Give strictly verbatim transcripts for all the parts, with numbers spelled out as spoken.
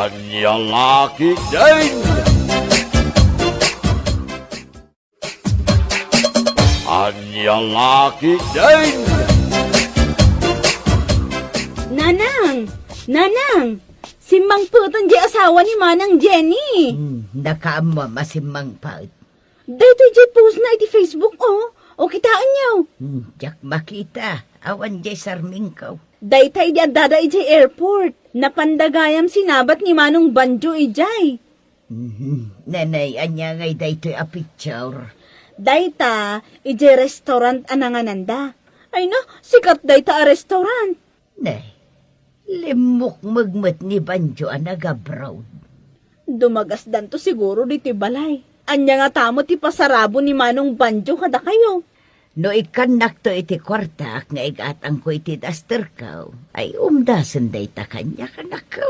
Ania la ketdin? Ania la ketdin? Nanang! Nanang! Simmangpeten diay asawa ni Manang Jenny! Hmm, nakaammo a simmangpet. Daytoy diay post na iti Facebook, o. O, kitaenyo. Hmm, diak makita. Awan diay sarmingko. Dayta idi addada idiay airport. Napanda gayam sinabat ni Manong Banjo idiay. Mhm. Nanay, ania ngay daytoy a picture? Dayta, idiay restaurant a nangananda. Ay na, sikat dayta a restaurant. Ne, limmukmeg met ni Banjo a nag-abroad. Dumagasdanto siguro ditoy balay. Ania ngata met ti pasarabo ni Manong Banjo kadakayo? No ikkannakto iti kuartak nga igatangko iti dasterko, ay umdasen dayta kaniak, anakko.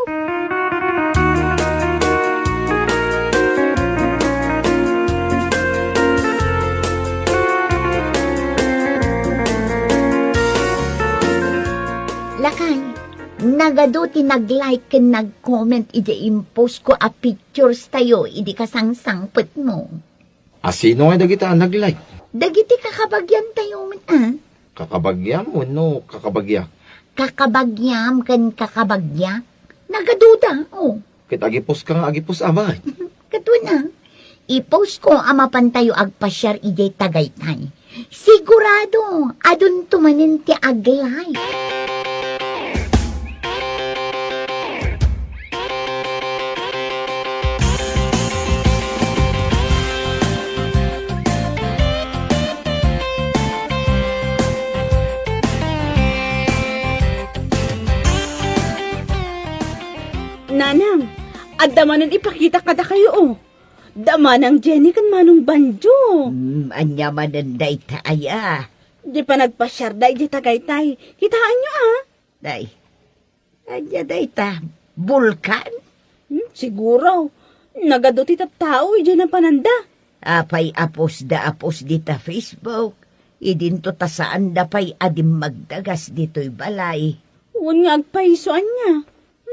Lakay, nagadu ti nag-like ken nag-comment idiay impost ko a pictures tayo idi kasangsangpetmo. A sino nga dagita a nag-like? Dagiti kakabagian tayo met, a. Kakabagiam wenno kakabagia? Kakabagiam ken kakabagia. Nagaduda, o. Ket agipuska nga agipus, a, baket? Ket wen, a. Ipostko a mapantayo agpasiar idiay Tagaytay. Sigurado, adunto manen ti ag-like. Nanang, adda manen ipakita kadakayo, o. Da Manang Jenny ken Manong Banjo. Hmm, ania manen dayta aya? Di panagpasiarda idiay Tagaytay. Kitaenyo, a? Day, ania dayta? Bulkan? Hmm, siguro. Nagadu ti tattao idiay napananda. Apay a post da a post dita Facebook? Idinto ta saanda pay a dimmagdagas ditoy balay. Wen nga agpayso ania?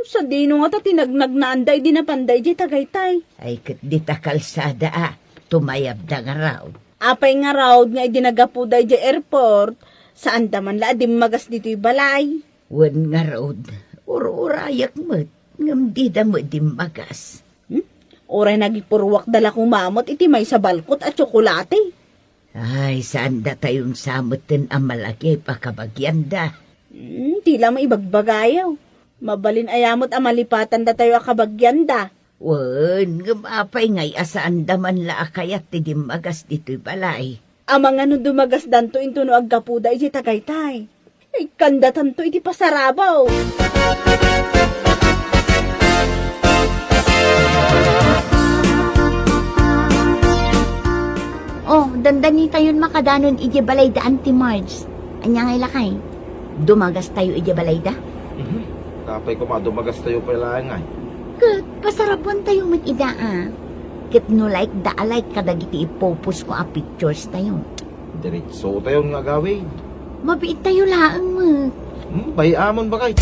Sadino ngata ti nagnagnaanda idi napanda idiay Tagaytay? Ay, ket dita kalsada a, tumayabda ngarud. Apay ngarud nga idi naggapuda idiay airport, saanda man la a dimmagas ditoy balay? Wen ngarud, ur-urayak met, ngem dida met dimmagas. Hmm? Uray nagipurruakda la koma met iti maysa balkot a tsokolate. Ay, saandatayon sa metten a malagip a kabagianda. Hmm, ti la maibagbagayo. Mabalin aya met a malipatandatayo a kabagianda. Wen, ngem apay ngay a saanda man la a kayat ti dimmagas ditoy balay? Amangan no dumagasdanto intono aggapuda idiay Tagaytay. Ikkandatanto iti pasarabaw. Oh, dandanitayon makadanon idiay balayda, Auntie Marge. Ania ngay lakay? Dumagastayo idiay balayda? Mhm. Apay koma, dumagastayo pay laeng ngay. Ket pasarabuantayo met ida a. Ket no like da a like kadagiti ipopost ko a pictures tayo. Diretso tayon nga agawid. Mabiit tayo laeng met. Hmm, bay-amon bakay.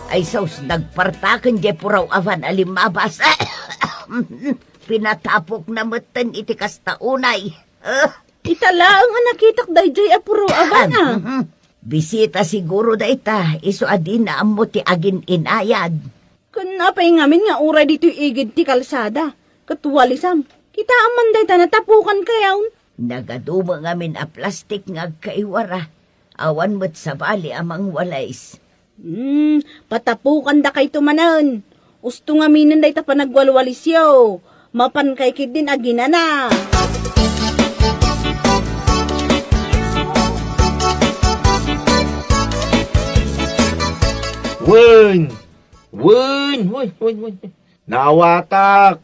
Ay sus, nagpartaken diay puraw a van a limmabas. Pinatapokna metten iti kasta unay. Ah! Ita laeng a nakitak daydiay a puraw a van a. Mhm. Bisita siguro dayta, isu a dina ammo ti agin-inayad. Ken apay ngamin nga uray ditoy igid ti kalsada, ket walisam. Kitaem man dayta, natapukankayon. Nagadu met ngamin a plastik nga agkaiwara. Awan met sabali a mangwalis. Hmm, patapukandakayto manen. Usto ngaminen dayta panagwalwalisyo. Mapankay ketdin aginana. Wen! Wen! Wen! Wen! Wen! Naawatak!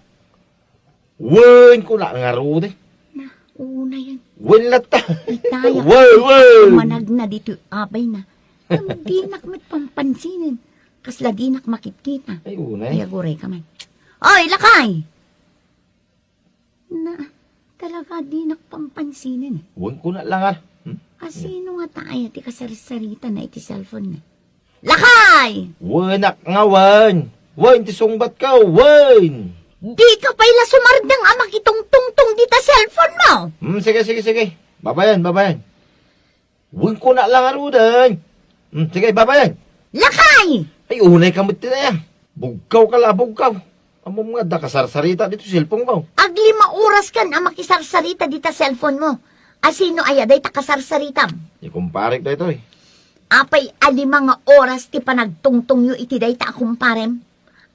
Wen, kuna ngarud, e. Na, unayen. Wen latta. Itaya. Wen, wen. Managna ditoy abayna. Ngem dinak met pampansinen. Kasla dinak makitkita. Ay, unay. Ay, aguray ka man. Oy, lakay! Na, talaga dinak pampansinen. Wen ko na langar. Hmm? A, sino nga taaya ti kasarsarita na iti cellphone na? Lakay! Wenak nga wen. Wen ti sungbat ko, wen! Di ka pay la sumardeng a makitungtungtong dita cellphone mo. Hmm, sige, sige, sige. Babayan, babayan. Wen ko na langaruden. Hmm, sige, babayan. Lakay! Ay, unay ka met ti daya. Bugkaw ka la, bugkaw. Ammom nga adda kasarsarita dito cellphone mo. Aglima oras kan a makisarsarita dita cellphone mo. A, sino aya dayta kasarsaritam? Ni kumparek daytoy. Apay a lima nga oras ti panagtungtongyo iti dayta a kumparem?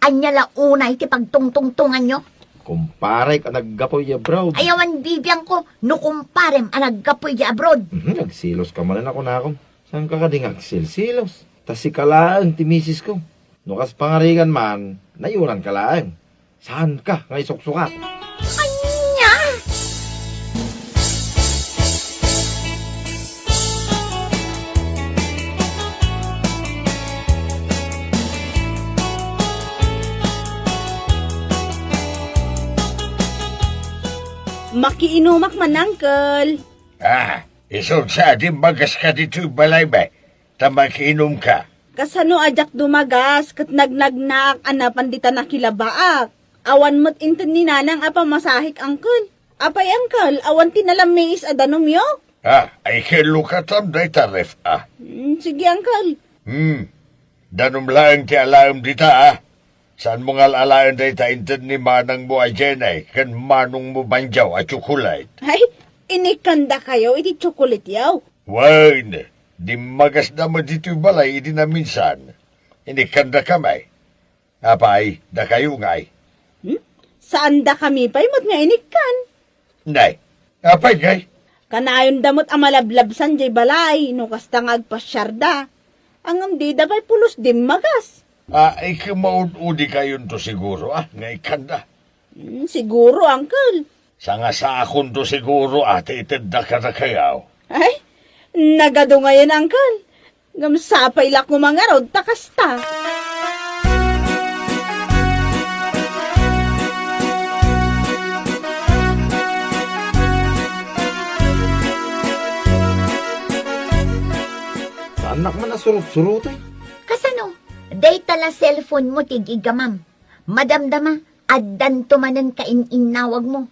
Ania la unay ti pagtungtungtonganyo? Kumparek a naggapuy ya abroad. Ay, awan bibiangko no kumparem a naggapuy ya abroad. Mhm, agselos ka manen a kunakom. Saan ka kadi nga agselselos? Ta sika laeng ti misis ko. No kas pangarigan man, nayunan ka laeng. Saan ka nga isuksukat? Ania? Makiinumak man, Uncle. Ah, isu sa dimmagas ka ditoy balay, bay. Ta makiinumka. Kasano a diak dumagas ket nagnagnaak a napan dita nakilabaak? Awan met inted ni Nanang a pamasahek, Uncle. Apay, Uncle, awan ti nalammiis a danumyo? Ah, ay kello katam dayta ref, ah. Mm, sige, Uncle. Hmm. Danum laeng ti alaem dita, ah. Saanmo nga al-alaen dayta inted ni manangmo a Jenny ken manongmo Banjaw a tsokolate? Ay, inikkandakayo iti tsokolate, yaw. Wen, dimmagasda met ditoy balay idi naminsan. Inikkandakami. Apay, dakayo ngay? Hmm? Saandakami pay met nga inikkan? Nay, apay ngay? Kanayonda met a malablabsan jay balay no kasta nga agpasiarda. Ngem dida pay pulos dimmagas. Ah, ikimmaud-udi kayonto siguro, ah, nga ikkanda. Hmm, siguro, Uncle. Sangasakonto siguro, ah, ti itedda kadakayo. Ay, nagadu ngayen, Uncle. Ngem sapay la koma ngarud ta kasta. Saannak man a surot-suroten? Kasano? Dayta la cellphone mo ti gigamam. Madamdama, addanto manen kain-innawag mo.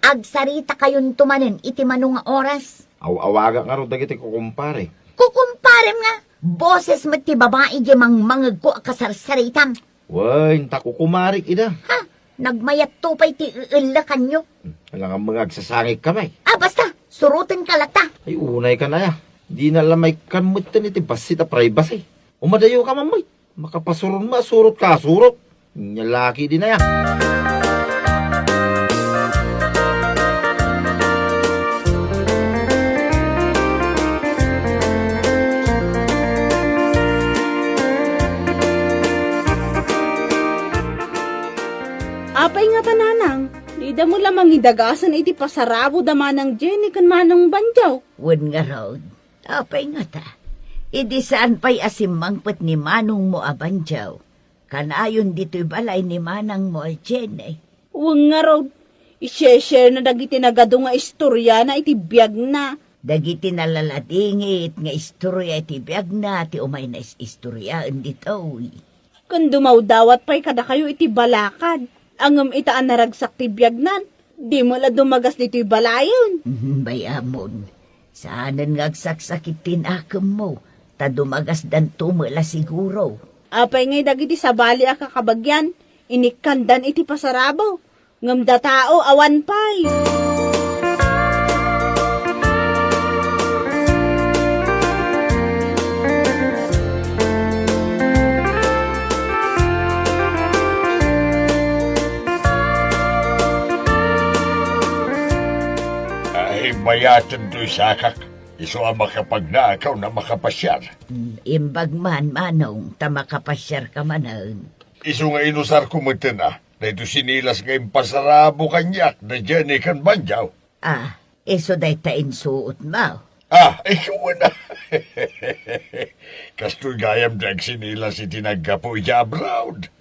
Agsaritakayon to manen iti mano nga oras. Aw-awagak ngarud dagiti kukumpare. Kukumparem nga, boses met ti babai di mangmangegko a kasarsaritam. Wen, ta kukumarek ida. Ha? Nagmayatto pay ti eellakanyo. Hmm, alangan mga agsasangik ka, may. Ah, basta, suroten ka latta. Ay, unay ka na ya. Di na lamay kan met iti bassit a privacy. Umadayo ka, mamoy. Makapasuron mo, asurot ka, asurot. Nya laki din aya. Apay nga ta, Nanang, dida mo la mangidagasen iti pasarabo da Manang Jenny ken Manong Banjaw? Wen ngarud. Apay ngata, idi saan pay a simmangpet ni manongmo a Banjaw, kanayon ditoy balay ni manangmo a Jenny? Wen ngarud, i-share-share na dagiti nagadu nga istoriana iti biagna. Dagiti nalaladingit nga istoria iti biagna ti umayna is-istoriaen ditoy. Ken dumawdawat pay kadakayo iti balakad. Ngem ita a naragsak ti biagnan, dimo la dumagas ditoy balayen. Mhm, bay-amon. Saanen nga agsaksakit ti nakemmo, ta dumagasdanto met la siguro. Apay ngay dagiti sabali a kakabagian, inikkandan iti pasarabo? Ngem datao, awan pay. Ay, bayaten toy sakak. Isu a makapagnakaw na makapasiar. Mm, imbag man, Manong, ta makapasiar ka manen. Isu nga inusar ko meten a, daytoy sinilas nga impasarabo kaniak da Jenny ken Banjaw. Ah, isu dayta insuot mo? Ah, isu na. Kastoy gayam ti agsinilas iti naggapu iti abroad.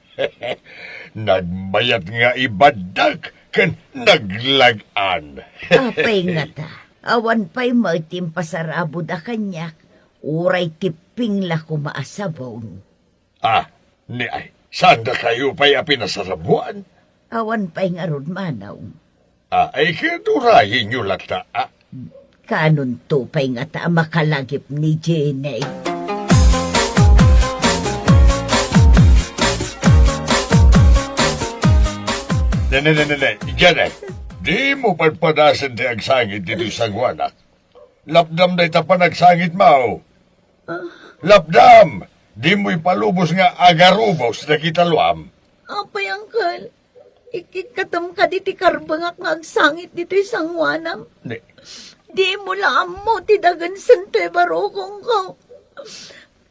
Nagmayat nga ibaddak ken naglag-an. Apay ngata, awan pay met ti impasaraboda kaniak, uray ti pingla koma a sabong. Ah, ni ay, saan dakayo pay a pinasarabuan? Awan pay ngarud, manong. Ah, ay, ket urayenyo latta, ah. Kanonto pay ngata a makalagip ni Jenny. Ne, ne, ne, ne, ne, Jenny, dimo padpadasen ti agsangit ditoy sangoanak. Lapdam dayta panagsangitmo. Ah. Lapdam! Dimo ipalubos nga agarubos dagiti talloam. Apay, Angkel? Ikkikkatem kadi ti karbengak nga agsangit ditoy sangoanam? Ni- Dimo la ammo ti dagensen toy barukongko.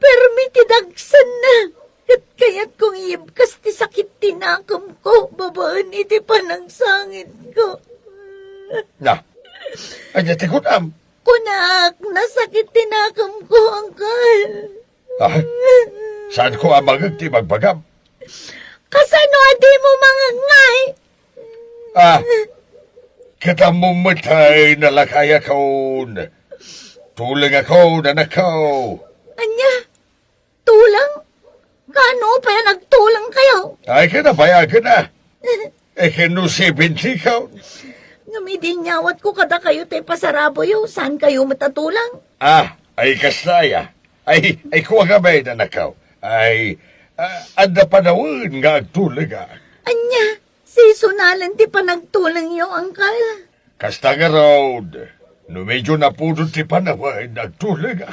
Permi ti dagsenna. Ket kayatko nga iyebkas ti sakit ti nakemko babaen iti panagsangitko. Na, ania ti kunam? Kunak, nasakit ti nakemko, Angkel. Ah, saanko a mangngeg ti ibagbagam? Kasano a dimo mangngeg ngay? Ah, ket ammom met a lakayakon. Tulengakon, anakko. Ania? Tuleng? Kaano pay a nagtulengkayo? Ay, kinabayagen a. Eh, ken no seventy ka. Ngem idi inyawatko kadakayo ti pasaraboyo, saankayo met a tuleng? Ah, ay kasta aya. Ay, ay, kua nga bayan, anakko. Ay, ah, adda panawen nga agtuleng a. Ania, sisonalen ti panagtulengyo, Angkel? Kasta ngarud, no medyo napudot ti panawen, agtuleng a.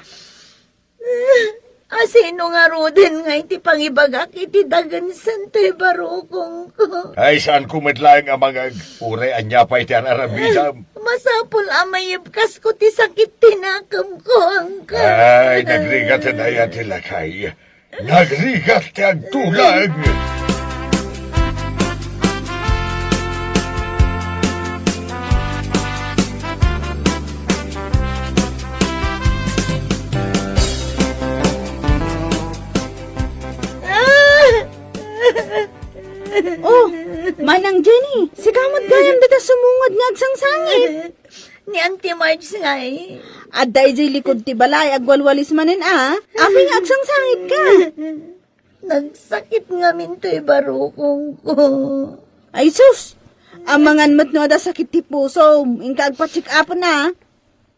Asino ngaruden nga iti pangibagak iti dagensen toy barukongko? Ay, saanko met laeng a mangngeg, uray ania pay ti ar-aramidem. Masapul a mayebkasko ti sakit ti nakemko, Angkel. Ay, nagrigat aya ti lakay. Nagrigat ti agtuleng. Oh, Manang Jenny, sika met gayam dita sumungod nga agsangsangit. Ni Auntie Marge ngay. Adda idiay likud ti balay, agwalwalis manen a. Apay nga agsangsangit ka? Nagsakit ngamin toy barukongko. Ay sus! Amangan met no adda sakit ti pusom, inka agpa-check-upen a.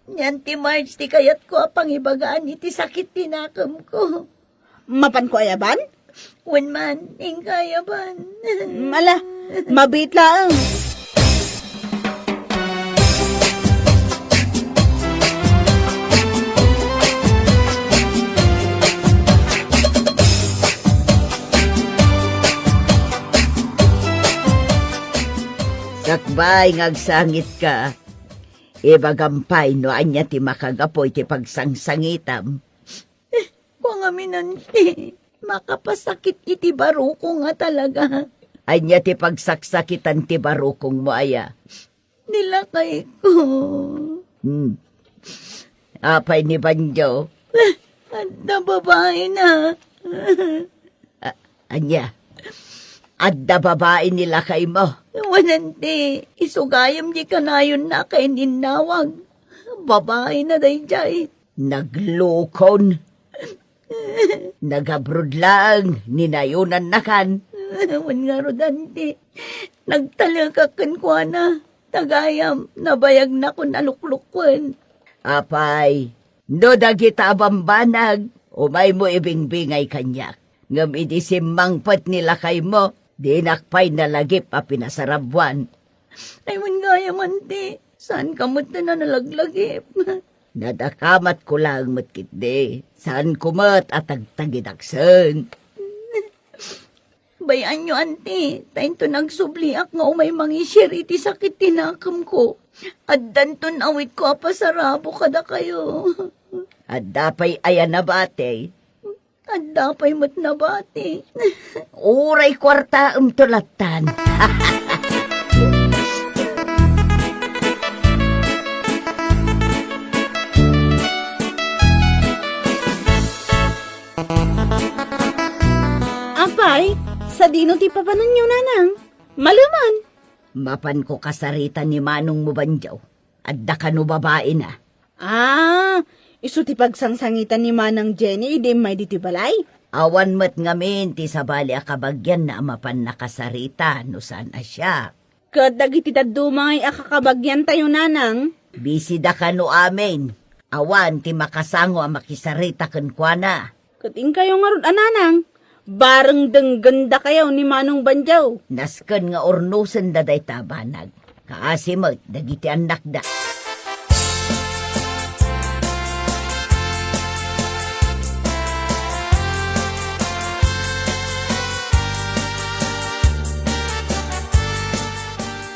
Ni Auntie Marge ti kayatko a pangibagaan iti sakit ti nakemko. Mapanko ayaban? Wen man, inka ayaban. Ala, mabiit laeng. Sakbay nga agsangitka, ibagam pay no ania ti makagapu iti pagsangsangitam. Kua ngamin, Auntie, makapasakit iti barukong a talaga. Ania ti pagsaksakitan ti barukongmo aya? Ni lakayko. Hmm. Apay ni Banjo? Adda babaina. A-, ania? Adda babai ni lakaymo? Wen, Auntie, isu gayam di kanayonna a kaininnawag. Babaina daydiay. Naglukon. Nag-abroad laeng, ninayonannakan. Wen ngarud, Auntie, nagtalekak kenkuana. Ta gayam, nabayagnakon a luklukoen. Apay, no dagita a bambanag, umaymo ibingbingay kaniak. Ngem idi simmangpet ni lakaymo, dinak pay nalagip a pinasarabuan. Ay, wen gayam, Auntie, saanka met a nalaglagip? Nadakamatko laeng met ketdi. Saanko met a tagtagidaksen. Bay-anyo, Auntie, ta inton agsubliak nga umay mangisir iti sakit ti nakemko, addanton awitko a pasarabo kadakayo. Adda pay aya nabati? Adda pay met nabati. Uray kuartaemto lattan. Sadino ti papanonyo, nanang? Maleman. Mapanko kasarita ni manongmo Bandiaw. Adda kano babaina. Ah, isu ti pagsangsangitan ni Manang Jenny idi immay ditoy balay? Awan met ngamin ti sabali a kabagianna a mapan nakasarita no saan a siak. Ket dagiti dadduma ngay a kakabagiantayo, nanang? Bisida kano amin. Awan ti makasango a makisarita kenkuana. Ket inkayo ngarud a nanang, bareng denggenda kayo ni Manong Bandiaw. Nasken nga urnosenda dayta a banag. Kaasi met dagiti annakda.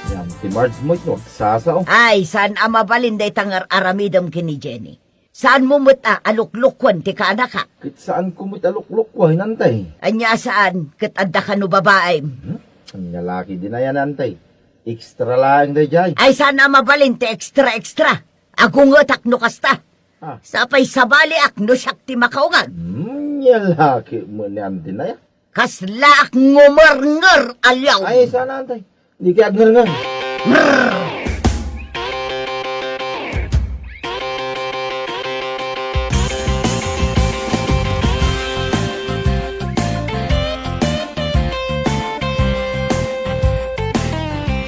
Yan, ti Marge met no, sasao. Ay, saan a mabalin dayta nga ar-aramidem ken ni Jenny. Saanmo met a aluklukuen ti kaanakak? Ket saanko met aluklukuen, Antay. Ania saan, ket adda kano babaim? Hmm? Ania la ketdin aya, Antay? Extra laeng daydiay. Ay, saan a mabalin ti extra-extra. Agungetak no kasta. Ah. Sapay sabaliak no siak ti makaungan. Hmm, ania la ket met ni Antay aya? Kaslaak ngumernger a liaw. Ay, saan, Antay. Di kay agngerngan.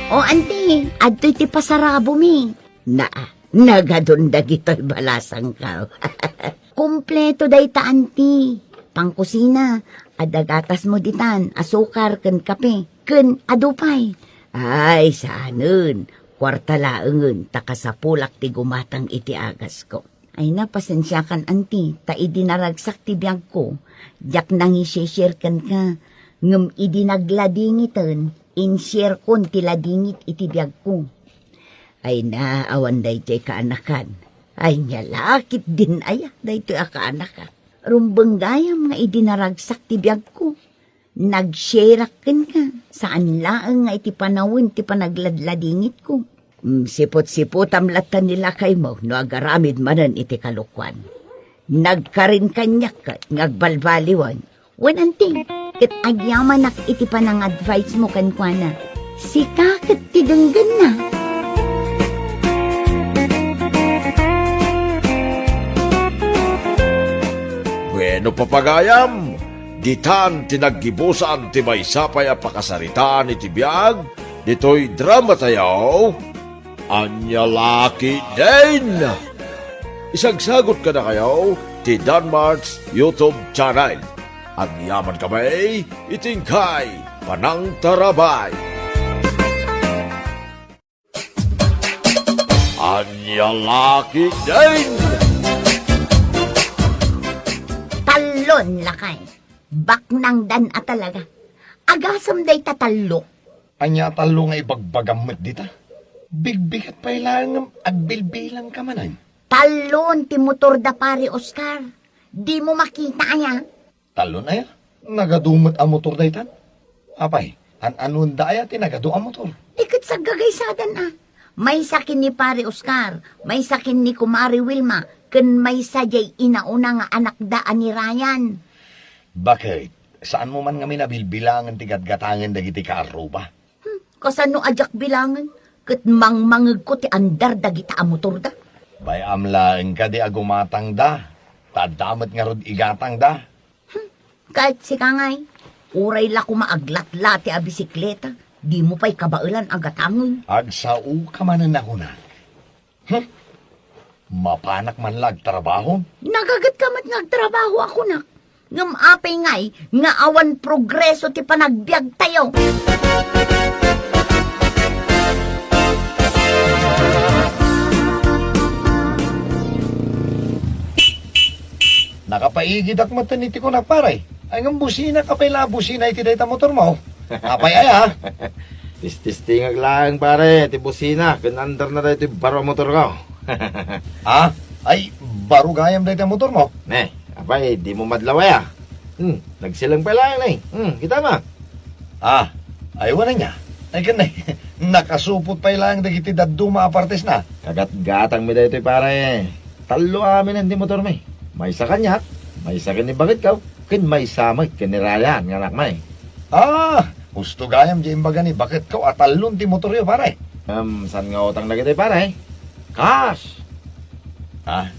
O, anti, adtoy ti pasarabomi. Naa, nagadun dagitoy balasangko. Kompleto dayta, anti. Pangkusina, adda gatasmo ditan, asukar ken kape, ken adu pay. Ay, saanen, kuarta laengen, ta kasapulak ti gumatang iti agasko. Ay na, pasensiakan, anti, ta idi naragsak ti biagko, diak nangisishare kenka, ngem idi nagladingiten, insharekon ti ladingit iti biagko. Ay na, awan daydiay kaanakan. Ay, nia la ketdin aya, daytoy a kaanakan. Rumbeng gayam nga idi naragsak ti biagko, nagshareak kenka, saan laeng nga iti panawen ti panagladladingitko. Mm, sipot-sipotam latta ni lakaymo no agaramid manen iti kalokuan. Nagkarin kaniak ket nga agbalbaliwen. Wen anti, ket agyamanak iti panang-advise mo kenkuana. Sika ket ti denggenna. Bueno, papagayam, ditan ti naggibusan ti maysa pay a pakasaritaan iti biag ditoy drama tayo. Ania la ketdin? Isagsagot kadakayo ti Danmart's YouTube channel. Agyaman kami iti inkay panangtarabay. Ania la ketdin? Tallon, lakay. Baknangdan a talaga. Agasem dayta tallo. Ania a tallo nga ibagbagam met dita? Bigbigat pay laeng ngem agbilbilangka manen. Tallon ti motor da Pare Oscar. Dimo makita aya? Tallon aya? Nagadu met a motor daytan? Apay, an-anonda aya ti nagadu a motor? Di ket saggagaysadan a. Maysa ken ni Pare Oscar, maysa ken ni Kumare Wilma, ken maysa diay inauna nga anakda a ni Ryan. Baket, saanmo man ngamin a bilbilangen ti gatgatangen dagiti kaarruba? Hmm, kasano a diak bilangen? Ket mangmangegko ti andar dagita a motorda. Bay-am laeng kadi a gumatangda, ta adda met ngarud igatangda. Hmm, ket sika ngay, uray la koma aglatlati a bisikleta, dimo pay kabaelan a gatangen. Agsaoka manen a kuna. Hmm? Mapanak man la agtrabaho? Nagagetka met nga agtrabaho a kunak. Ngem apay ngay nga awan progreso ti panagbiagtayo? Nakapaigidak met iti kunak, pare. Ay, ngem businaka pay la a busina iti dayta motormo. Apay aya? Tistestingek laeng, pare, ti busina ken andarna daytoy baro a motorko. Ah? Ay, baro gayam dayta motormo? Ne, apay, dimo madlaw aya? Hmm, nagsileng pay laeng ne. Hmm, kita ma. Ah, ay, wala niya. Ay, ken ne, nakasupot pay laeng dagiti dadduma a partesna. Kagatgatangmi daytoy, pare. Tallo aminen ti motormi. Maysa kaniak, maysa ken ni baketko, ken maysa met ken ni Ryan nga anakmi. Ah, husto gayam di imbaga ni baketko a tallon ti motoryo, pare. Em, saan nga utang dagiti, pare? Cash. Ah.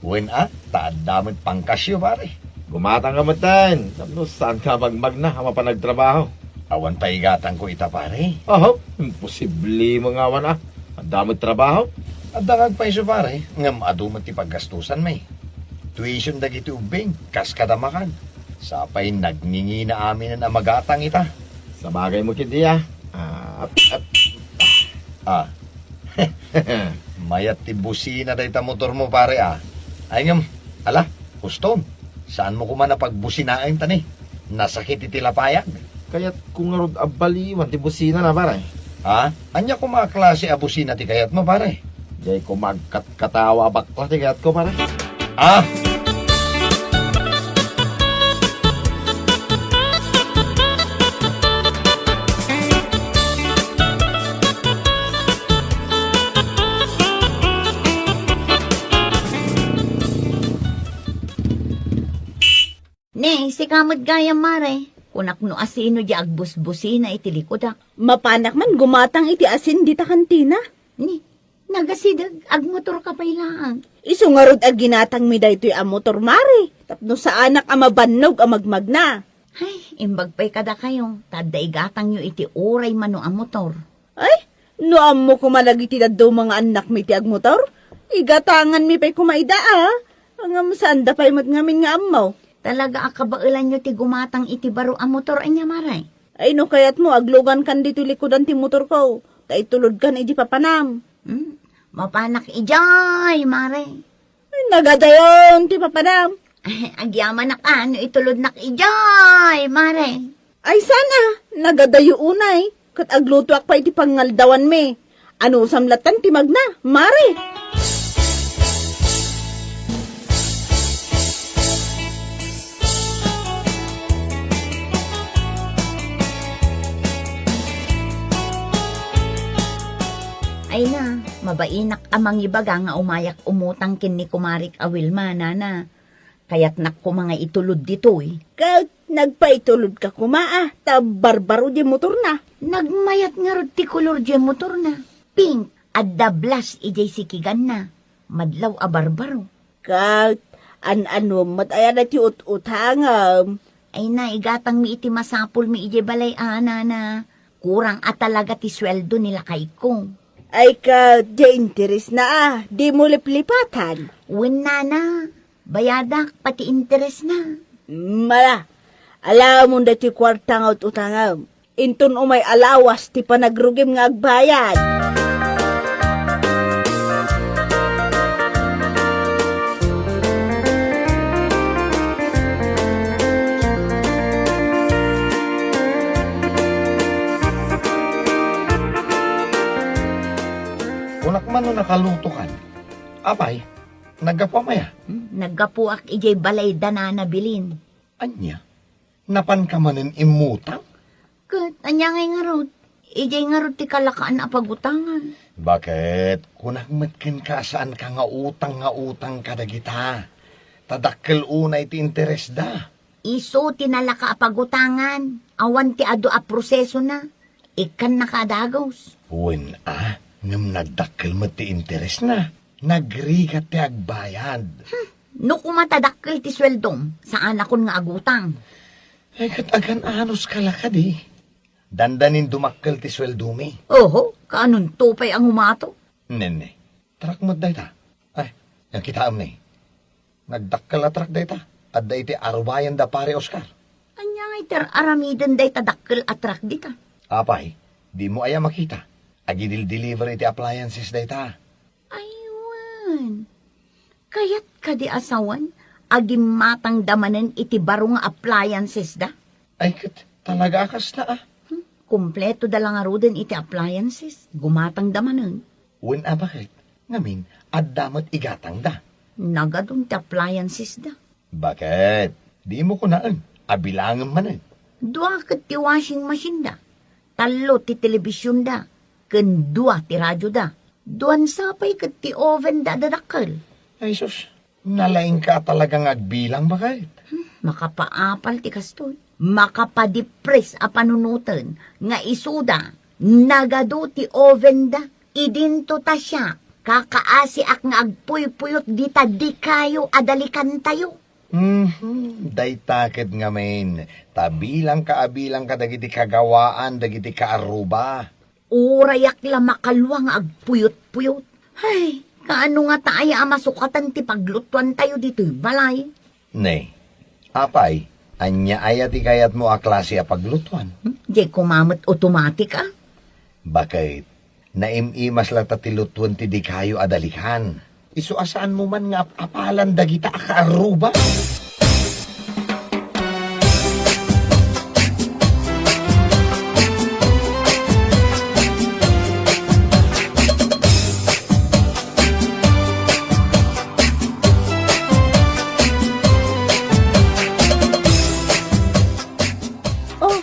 Wen a, ta adda met pangkasyo, pare. Gumatang ka metten. Tapno saan ka magmagna a mapan agtrabaho? Awan pay igatangko ita, pare. Oho, imposible mo nga awan a. Adda met trabaho? Adda nga agpayso, pare. Ngem adu met ti paggastusan mi. Tuition dagiti ubbing, kas kada makan. Sapay nagngingina aminen a magatang ita. Sabagay mo ketdi a. Ah, ap-, ap-, ah. Mayat ti busina dayta motormo, pare, ah. Ay ngem, ala, hustom. Saanmo koma a pagbusinaen ta ni nasakit iti lapayag. Kayatko ngarud a baliwan ti businana, pare. Ha? Ania koma a klase a busina ti kayatmo, pare? Diay koma agkatkatawa a bakla ti kayatko, pare. Ah! Ne, sika met gayam, mare. Kunak no asino diay agbusbusina iti likudak. Mapanak man gumatang iti asin dita kantina. Ni, nagasideg, agmotorka pay laeng. Isu ngarud a ginatangmi daytoy a motor, mare. Tapno saanak a mabannog a magmagna. Ay, imbag pay kadakayo, ta adda igatangyo iti uray mano a motor. Ay, no ammo koma dagiti dadduma nga annakmi ti agmotor, igatanganmi pay koma ida, a. Ngem saanda pay met ngamin nga ammo. Talaga a kabaelanyo ti gumatang iti baro a motor, ania, mare? Ay, no kayatmo, aglugankan ditoy likudan ti motorko, ta itulodkan iti papanam. Hmm? Mapanak idiay, mare. Ay, nagadayon ti papanam. Ay, agyamanak a no itulodnak idiay, mare. Ay, saan a, nagadayo unay, ket aglutoak pay ti pangngaldawanmi. Anusam lattan ti magna, mare. Ay na, mabainak a mangibaga nga umayak umutang ken ni kumarik a Wilma, nana. Kayatnak koma nga itulod ditoy. Ket nagpaitulodka koma a, ta barbaro diay motorna. Nagmayat ngarud ti kolor diay motorna. Pink, adda blas idiay sikiganna. Madlaw a barbaro. Ket an-anuem met aya daytoy ut-utangem? Ay na, igatangmi iti masapulmi idiay balay a, nana. Kurang a talaga ti sueldo ni lakayko. Ay ket, diay interesna a, dimo liplipatan. Wen, nana, bayadak pati interesna. Mala, alamon daytoy kuarta nga ut-utangem. Inton umay a lawas ti panagrugim nga agbayad. Kunak man no nakalutokan. Apay, naggapuam aya? Hmm, naggapuak idiay balay da nana Bilin. Ania? Napanka manen immutang? Ket ania ngay ngarud? Idiay ngarud ti kalakaan a pagutangan. Baket, kunak met kenka a saanka nga utang nga utang kadagita. Ta dakkel unay ti interesda. Isu ti nalaka a pagutangan, awan ti adu a prosesona. Ikkannaka a dagus. Wen a, ngem nagdakkel met ti interesna. Nagrigat ti agbayad. Hmm, no koma ta dakkel ti sueldom, saanakon nga agutang. Ay, ket agan-anos ka la kadi? Dandanin dumakkel ti sueldomi. Oho, kaanonto pay a ngumato? Nenne, trak met dayta. Ay, nakitaem ni. Nagdakkel a trak dayta. Adda iti arubayan da Pare Oscar. Ania ngay ti ar-aramiden dayta dakkel a trak dita? Apay, dimo aya makita? Agidil-deliver iti appliances dayta. Ay wen. Kayat kadi a sawen a gimmatangda manen iti baro nga appliances da? Ay ket, talaga a kasta a. Hmm, kumpleto da la ngaruden iti appliances. Gumatangda manen. Wen a baket, ngamin, adda met igatangda. Nagadun ti appliances da. Baket, dimo kunaen, abilangem manen. Dua ket ti washing machine da. Tallo ti television da. Ken dua ti radio da. Duan sapay ket ti oven da a dadakkel. Ay sus, nalaingka a talaga nga agbilang, baket. Hmm, makapaapal ti kastoy. Makapadipres a panunoten nga isuda, nagadu ti oven da. Idinto ta siak, kakaasiak nga agpuypuyot dita dikayo a dalikantayo. Mhm, dayta ket ngamin, ta bilangka a bilangka dagiti kagawaan dagiti kaarruba. Urayak la makalua nga agpuyot-puyot. Hay, kaano ngata aya a masukatan ti paglutuantayo ditoy balay? Ne, apay, ania aya ti kayatmo a klase a paglutuan? Hmm? Diay koma met automatic, a? Baket, naim-imas la ta ti lutuan ti dikayo a dalikan. Isu a saanmo man nga ap-apalan dagita a kaarruba? Oh,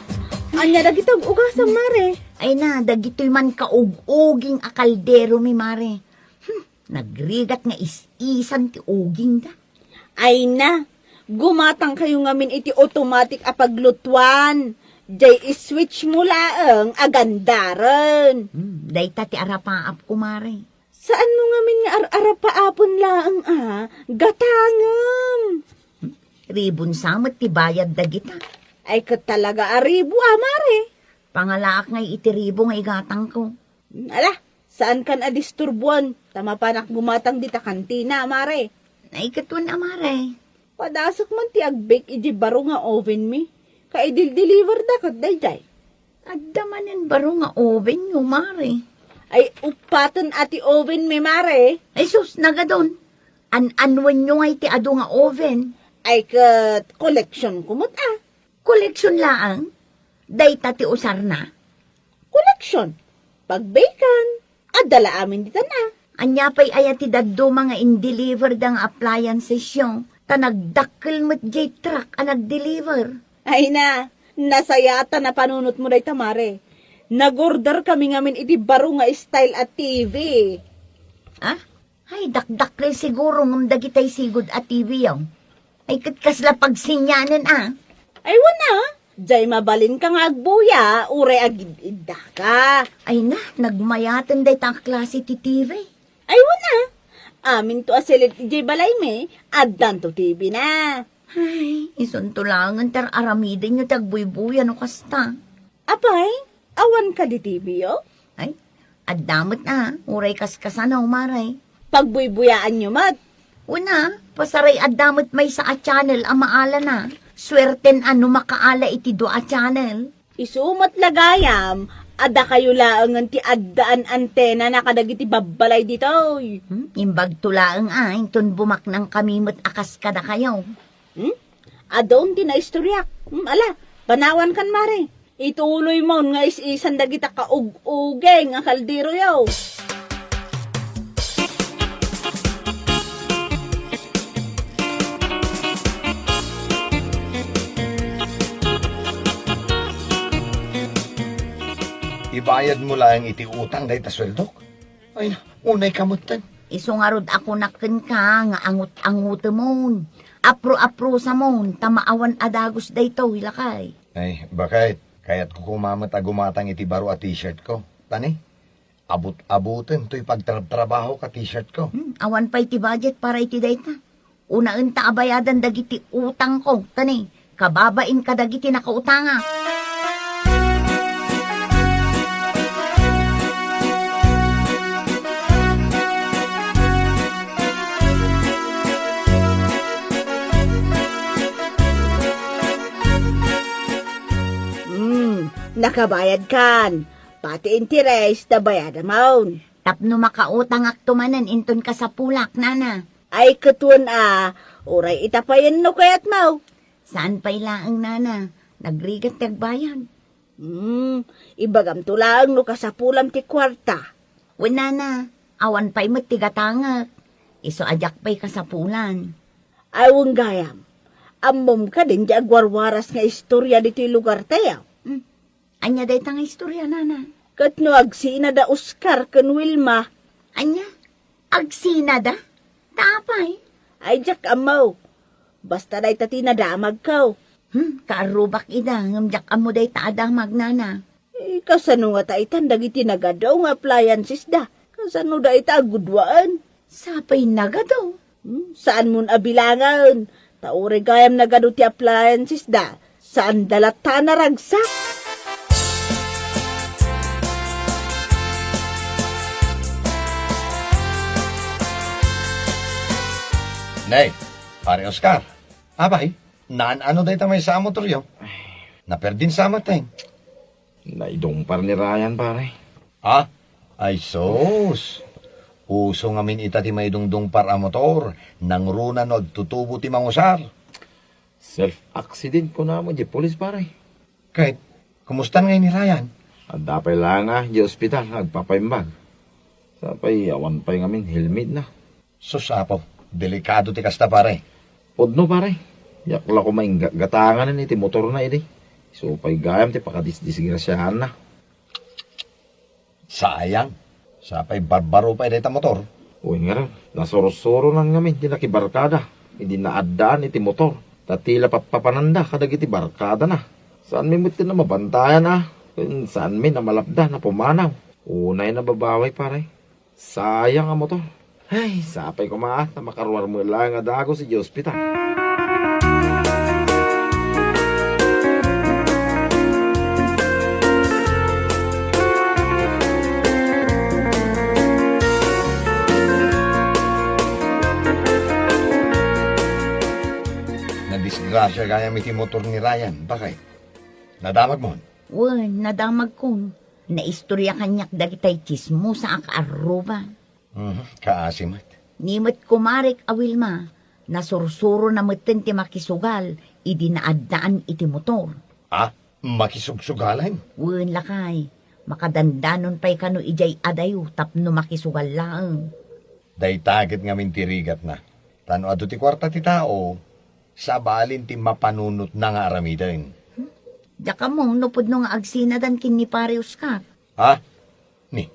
ania dagita ug-ugasam, Mare? Ay na, dagitoy man kaug-uging a kaldero mi, Mare. Hmm, nagrigat nga is-isan ti ugingda. Ay na, gumatangkayo ngamin iti automatic a paglutuan. Diay i-switch mo laeng a gandaren. Hmm, dayta ti arapaapko, Mare. Saanmo ngamin nga ar-arapaapon laeng a gatangem? Ribon sa met ti bayad dagita. Ay, ket talaga a ribo a, Mare. Pangalaak ngay iti ribo nga igatangko. Ala, saankan a disturbuan, ta mapanak gumatang dita kantina, Mare. Ay, ket wen a, Mare. Padasek man ti agbake iti baro nga oven mi. Kaidil-deliver da ket daydiay. Adda manen baro nga oven yo, Mare. Ay, uppaten a ti oven mi, Mare. Ay sus, nagadon. An-anwen yo ngay ti adu nga oven. Ay ket koleksyon ko met a. Koleksyon laeng? Dayta ti usarna? Koleksyon. Pagbakean. Adda la amin ditan a. Ania pay aya ti dadduma nga in-deliver da nga appliances yo? Ta nagdakkel met diay truck a nag-deliver. Ay na, nasayaat a napanunotmo dayta, Mare. Nag-order kami ngamin iti baro nga style a T V. Ah? Ay, dakdakkel siguro ngem dagitay sigud a T V yo. Ay, ket kasla pagsinianen a. Ay, wen a, diay mabalinka nga agbuya, uray agid-iddaka. Ay na, nagmayaten dayta a klase ti T V. Ay, wen a, aminto a silid idiay balaymi, addanto T V na. Ay, isunto laengen ti ar-aramidenyo ti agbuybuya no kasta. Apay, awan kadi T V yo? Ay, adda met a, uray kaskasano, Mare. Pagbuybuyaanyo met. Wen a, pasaray adda met maysa a channel a maala na. Suerten a no makaala iti dua a channel. Isu met la gayam, a dakayo laengen ti addaan antena na kadagiti babbalay ditoy. Hmm, imbagto laeng a, inton bumaknang kami met a kas kadakayo. Hmm? Adun ti naistoriak. Hmm, ala, panawankan, Mare. Ituloymon nga is-isan dagita kaug-uging a kalderoyo. Ibayadmo laeng iti utang dayta sueldok? Ay, unay ka metten. Isu ngarud a kunak kenka nga angut-angutemon. Apro-aprosamon, ta maawan a dagus daytoy, lakay. Ay, baket, kayatko koma met a gumatang iti baro a t-shirt ko. Ta ne, abut-abuten toy pagtrabtrabahok a t-shirt ko. Hmm, awan pay ti budget para iti dayta. Unaenta a bayadan dagiti utangko, ta ne, kababain kadagiti nakautangak. Hmm, nakabayadkan. Pati interes, nabayadamon. Tapno makautangakto manen inton kasapulak, nana. Ay, ket wen a, uray ita payen no kayatmo. Saan pay laeng, nana. Nagrigat ti agbayad. Hmm, ibagamto laeng no kasapulam ti kuarta. Wen, nana, awan pay met ti gatangek. Isu a diak pay kasapulan. Ay, wen gayam. Ammom kadin ti agwarwaras nga istoria ditoy lugartayo? Hmm. Ania dayta nga istoria, nana? Ket no agsina da Oscar ken Wilma. Ania? Agsina da? Ta apay? Ay, diak ammo. Basta dayta ti nadamagko. Hmm, kaarrubak ida, ngem diak ammo dayta a damag, nana. Eh, kasano ngata itan dagiti nagadu nga appliances da? Kasano dayta a gudwaen? Sapay nagadu. Hmm, saanmon a bilangen. Ta uray gayam nagadu ti appliances da, saanda latta a naragsak. Nay, Pare Oscar. Apay, naan-ano dayta maysa a motoryo? Naperdin sa maten. Naidungpar ni Ryan, pare. Ha? Ay sus! Uso ngamin ita ti maidungdungpar a motor, nangruna no agtutubo ti mangusar. Self-accident, kunana met diay pulis, pare. Ket, kumustan ngay ni Ryan? Adda pay laeng idiay ospital, agpapaimbag. Sapay, awan pay ngamin helmetna. Sus, Apo, delikado ti kasta, pare. Pudno, pare. Diak la koma inggatgatangan iti motorna idi. Isu pay gayam ti pakadisdisgrasiaanna. Sayang. Sapay barbaro pay dayta motor. Wen ngarud, nasursuronan ngamin ti nakibarkada idi naaddaan iti motor. Ta ti la pappapananda kadagiti barkadana. Saanmi met ti mabantayan a. Ken saanmi a malapda a pumanaw. Unay a nababawi, pare. Sayang a motor. Ay, sapay koma, ta makaruar met laeng a dagus idiay ospital. Nadisgrasia gayam iti motor ni Ryan, bakay? Nadamagmon? Wen, nadamagkon. Naistoria kaniak dagitay tsismosa a kaarruba. Mhm, kaasi met. Ni met kumarek a Wilma, nasursurona metten ti makisugal idi naaddaan iti motor. Ah, makisugsugalen? Wen, lakay, makadandanon pay kano idiay adayo tapno makisugal laeng. Dayta ket ngamin ti rigatna. Ta no adu ti kuarta ti tao, sabalin ti mapanunotna nga aramiden. Diak ammo no pudno nga agsinadan ken ni Pare Oscar. Ha? Ni,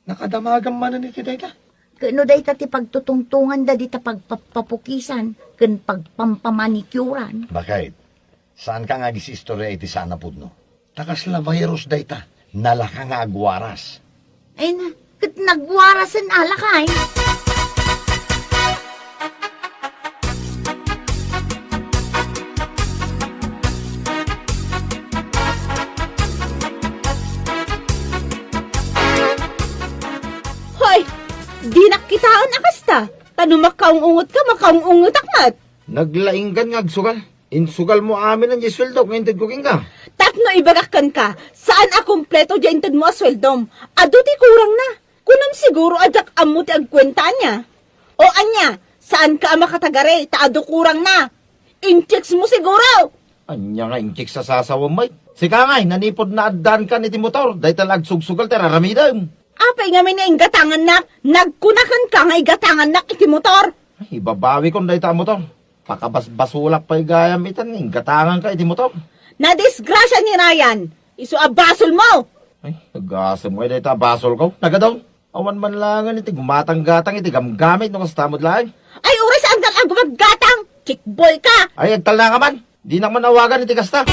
nakadamagam manen iti dayta? Ket no dayta ti pagtutungtonganda dita pagpappapukisan ken pagpampamanicurean. Bakay, saanka nga agis-istoria iti saan a pudno? Ta kasla virus dayta, nalaka nga agwaras. Ay na, ket nagwarasen a lakay. Hoy! Dinak kitaen a kasta. Ta no makaung-ungetka, makaung-ungetak met. Naglainggan nga agsugal. Insugalmo amin diay sueldok nga intedko kenka. Tapno ibagak kenka, saan a kompleto diay intedmo a sueldom. Adu ti kurangna. Kunam siguro a diak ammo ti agkuenta ania. O ania, saanka a makatagari ta adu kurangna. Inchicks mo siguro! Ania nga inchicks a sasawem, met? Sika ngay, nanipud naaddaankan iti motor, dayta la agsugsugal ti raramidem. Apay ngamin nga inggatangannak? Nagkuna kenka nga igatangannak iti motor. Ay, ibabawikon dayta a motor. Pakabasbasolak pay gayam itan nga inggatanganka iti motor. Nadisgrasia ni Ryan. Isu a basolmo! Ay, agasem ngay dayta a basolko. Nagadu. Awan man laengen iti gumatang-gatang iti gamgamit no kasta met laeng. Ay, uray saanka a gumatgatang! Chick boy ka! Ay, agtalnaka man! Dinak man awagan iti kasta.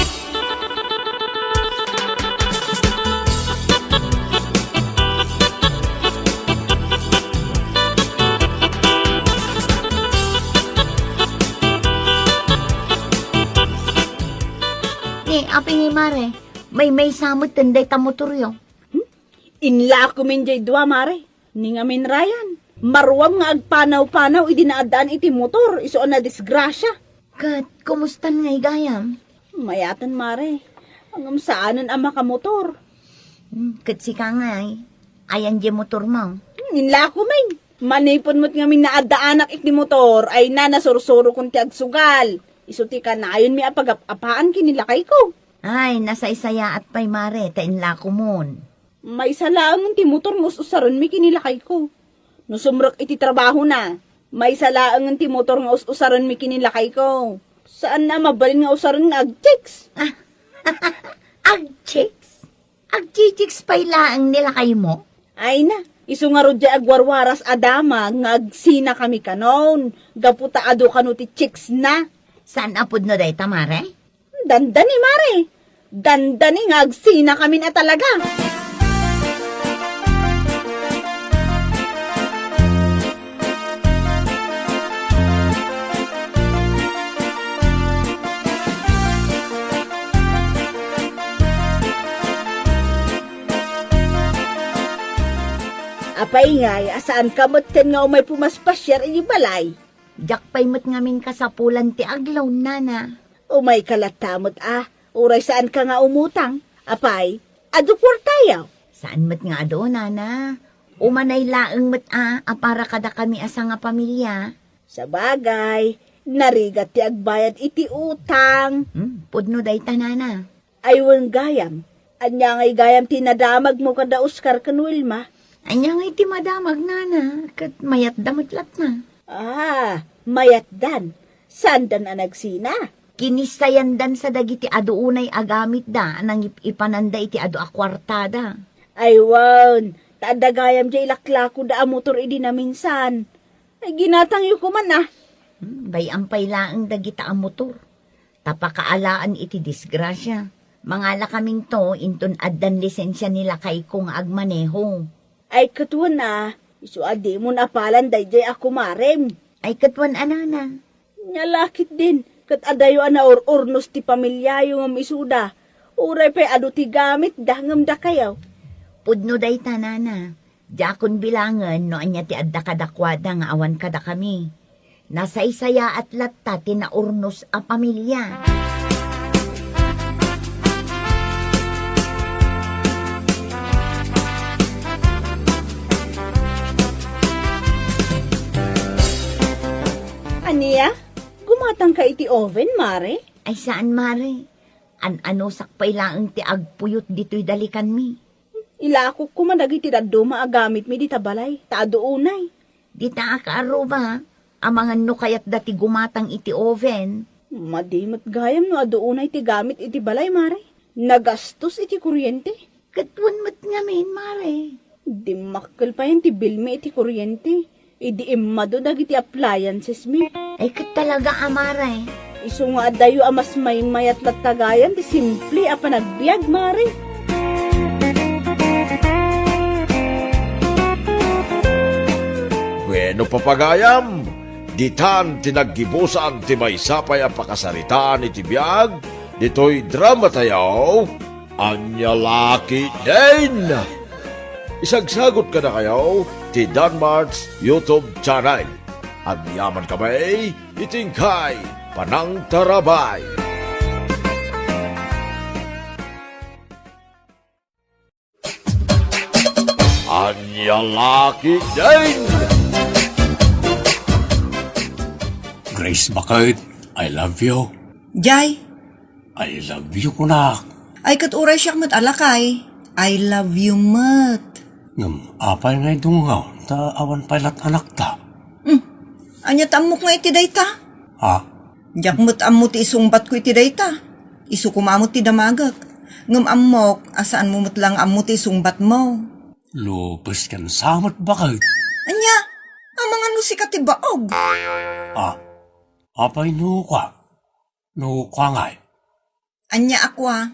Ni, apay ni Mare, maymaysa met dayta motoryo. Hmm? Inlakomin diay dua, Mare. Ni ngamin Ryan, maruam nga agpanaw-panaw idi naaddaan iti motor, isu a nadisgrasia. Ket kumustan ngay gayam? Mayaten, Mare. Ngem saanen a makamotor. Hmm, ket sika ngay, ayan diay motormo? Hmm, inlakomin. Manipud met ngamin naaddaanak iti motor, ay na, nasursurokon ti agsugal. Isu ti kanayonmi a pagap-apaan ken ni lakayko. Ay, nasaysayaat pay, Mare, ta inlakomon. Maysa laengen ti motor nga us-usarenmi ken ni lakayko. No sumrek iti trabahona, maysa laengen ti motor nga us-usarenmi ken ni lakayko. Saanna a mabalin nga usaren nga agchicks. Agchicks? Agchichicks pay laeng ni lakaymo? Ay na, isu ngarud diay agwarwaras a damag nga agsinakami kanon, gapu ta adu kano ti chicksna. Saan a pudno dayta, Mare? Dandani, mare. Dandani nga agsinakamin a talaga. Apay ngay a saanka metten nga umay pumaspasiar iti balay? Diak pay met ngamin kasapulan ti aglaw, nana. Umayka latta met a, uray saanka nga umutang. Apay, adu kuartayo? Saan met nga adu, nana. Umanay laeng met a, a para kadakami a sangapamilia. Sabagay, narigat ti agbayad iti utang. Hmm, pudno dayta, nana. Ay wen gayam, ania ngay gayam ti nadamagmo kada Oscar ken Wilma? Ania ngay ti madamag, nana, ket mayatda met latta. Ah, mayatdan. Saandan a nagsina? Kinisayandansa dagiti adu unay a gamitda a nangip-ipananda iti adu a kuartada. Ay wen, ta adda gayam diay laklakoda a motor idi naminsan. Ay, ginatangyo koman, a. Hmm, bay-am pay laeng dagita a motor. Ta pakaalaan iti disgrasia. Mangalakaminto inton addan lisensia ni lakayko nga agmaneho. Ay, ket wen a, isu a dimon apalan daydiay a kumarem. Ay, ket wen a, nana. Nia la ketdin, ket adayo a naur-urnos ti pamiliayo ngem isuda. Uray pay adu ti gamitda ngem dakayo. Pudno dayta, nana. Diakon bilangen no ania ti adda kadakuada nga awan kadakami. Nasaysayaat latta ti naurnos a pamilia. Ania? Gumatangka iti oven, mare? Ay, saan, mare. An-anusak pay laeng ti agpuyot ditoy dalikanmi. Ilakok koma dagiti dadduma a gamitmi dita balay, ta adu unay. Dita a kaaruba, amangan no kayatda ti gumatang iti oven. Madi met gayam no adu unay ti gamit iti balay, mare. Nagastos iti kuryente. Ket wen met ngamin, mare. Dimmakkel payen ti bilmi iti kuryente. Idi immadu dagiti appliancesmi. Ay, ket talaga a, mare. Isu nga adayo a mas maymayat latta gayam ti simple a panagbiag, mare. Bueno, papagayam, ditan ti naggibusan ti maysa pay a pakasaritaan iti biag ditoy dramatayo. Ania la ketdin? Isagsagut kadakayo ti Danmart's YouTube channel. Agyamankami iti inkay panangtarabay. Ania la ketdin? Grace, baket, I love you. Jay, I love you, kunak. Ay, ket uray siak met a lakay. I love you met. Ngem apay nga idungngaw ta awan pay lat anakta? Hmm. Ania ta ammok nga iti dayta? Ha? Diak met ammo ti isungbatko iti dayta. Isu koma met ti damagek. Ngem ammok a saanmo met la nga ammo ti isungbatmo. Lupes ken sa met, baket. Ania? Amangan no sika ti baog. Ha? Apay no kua? No kua ngay? Ania a kua?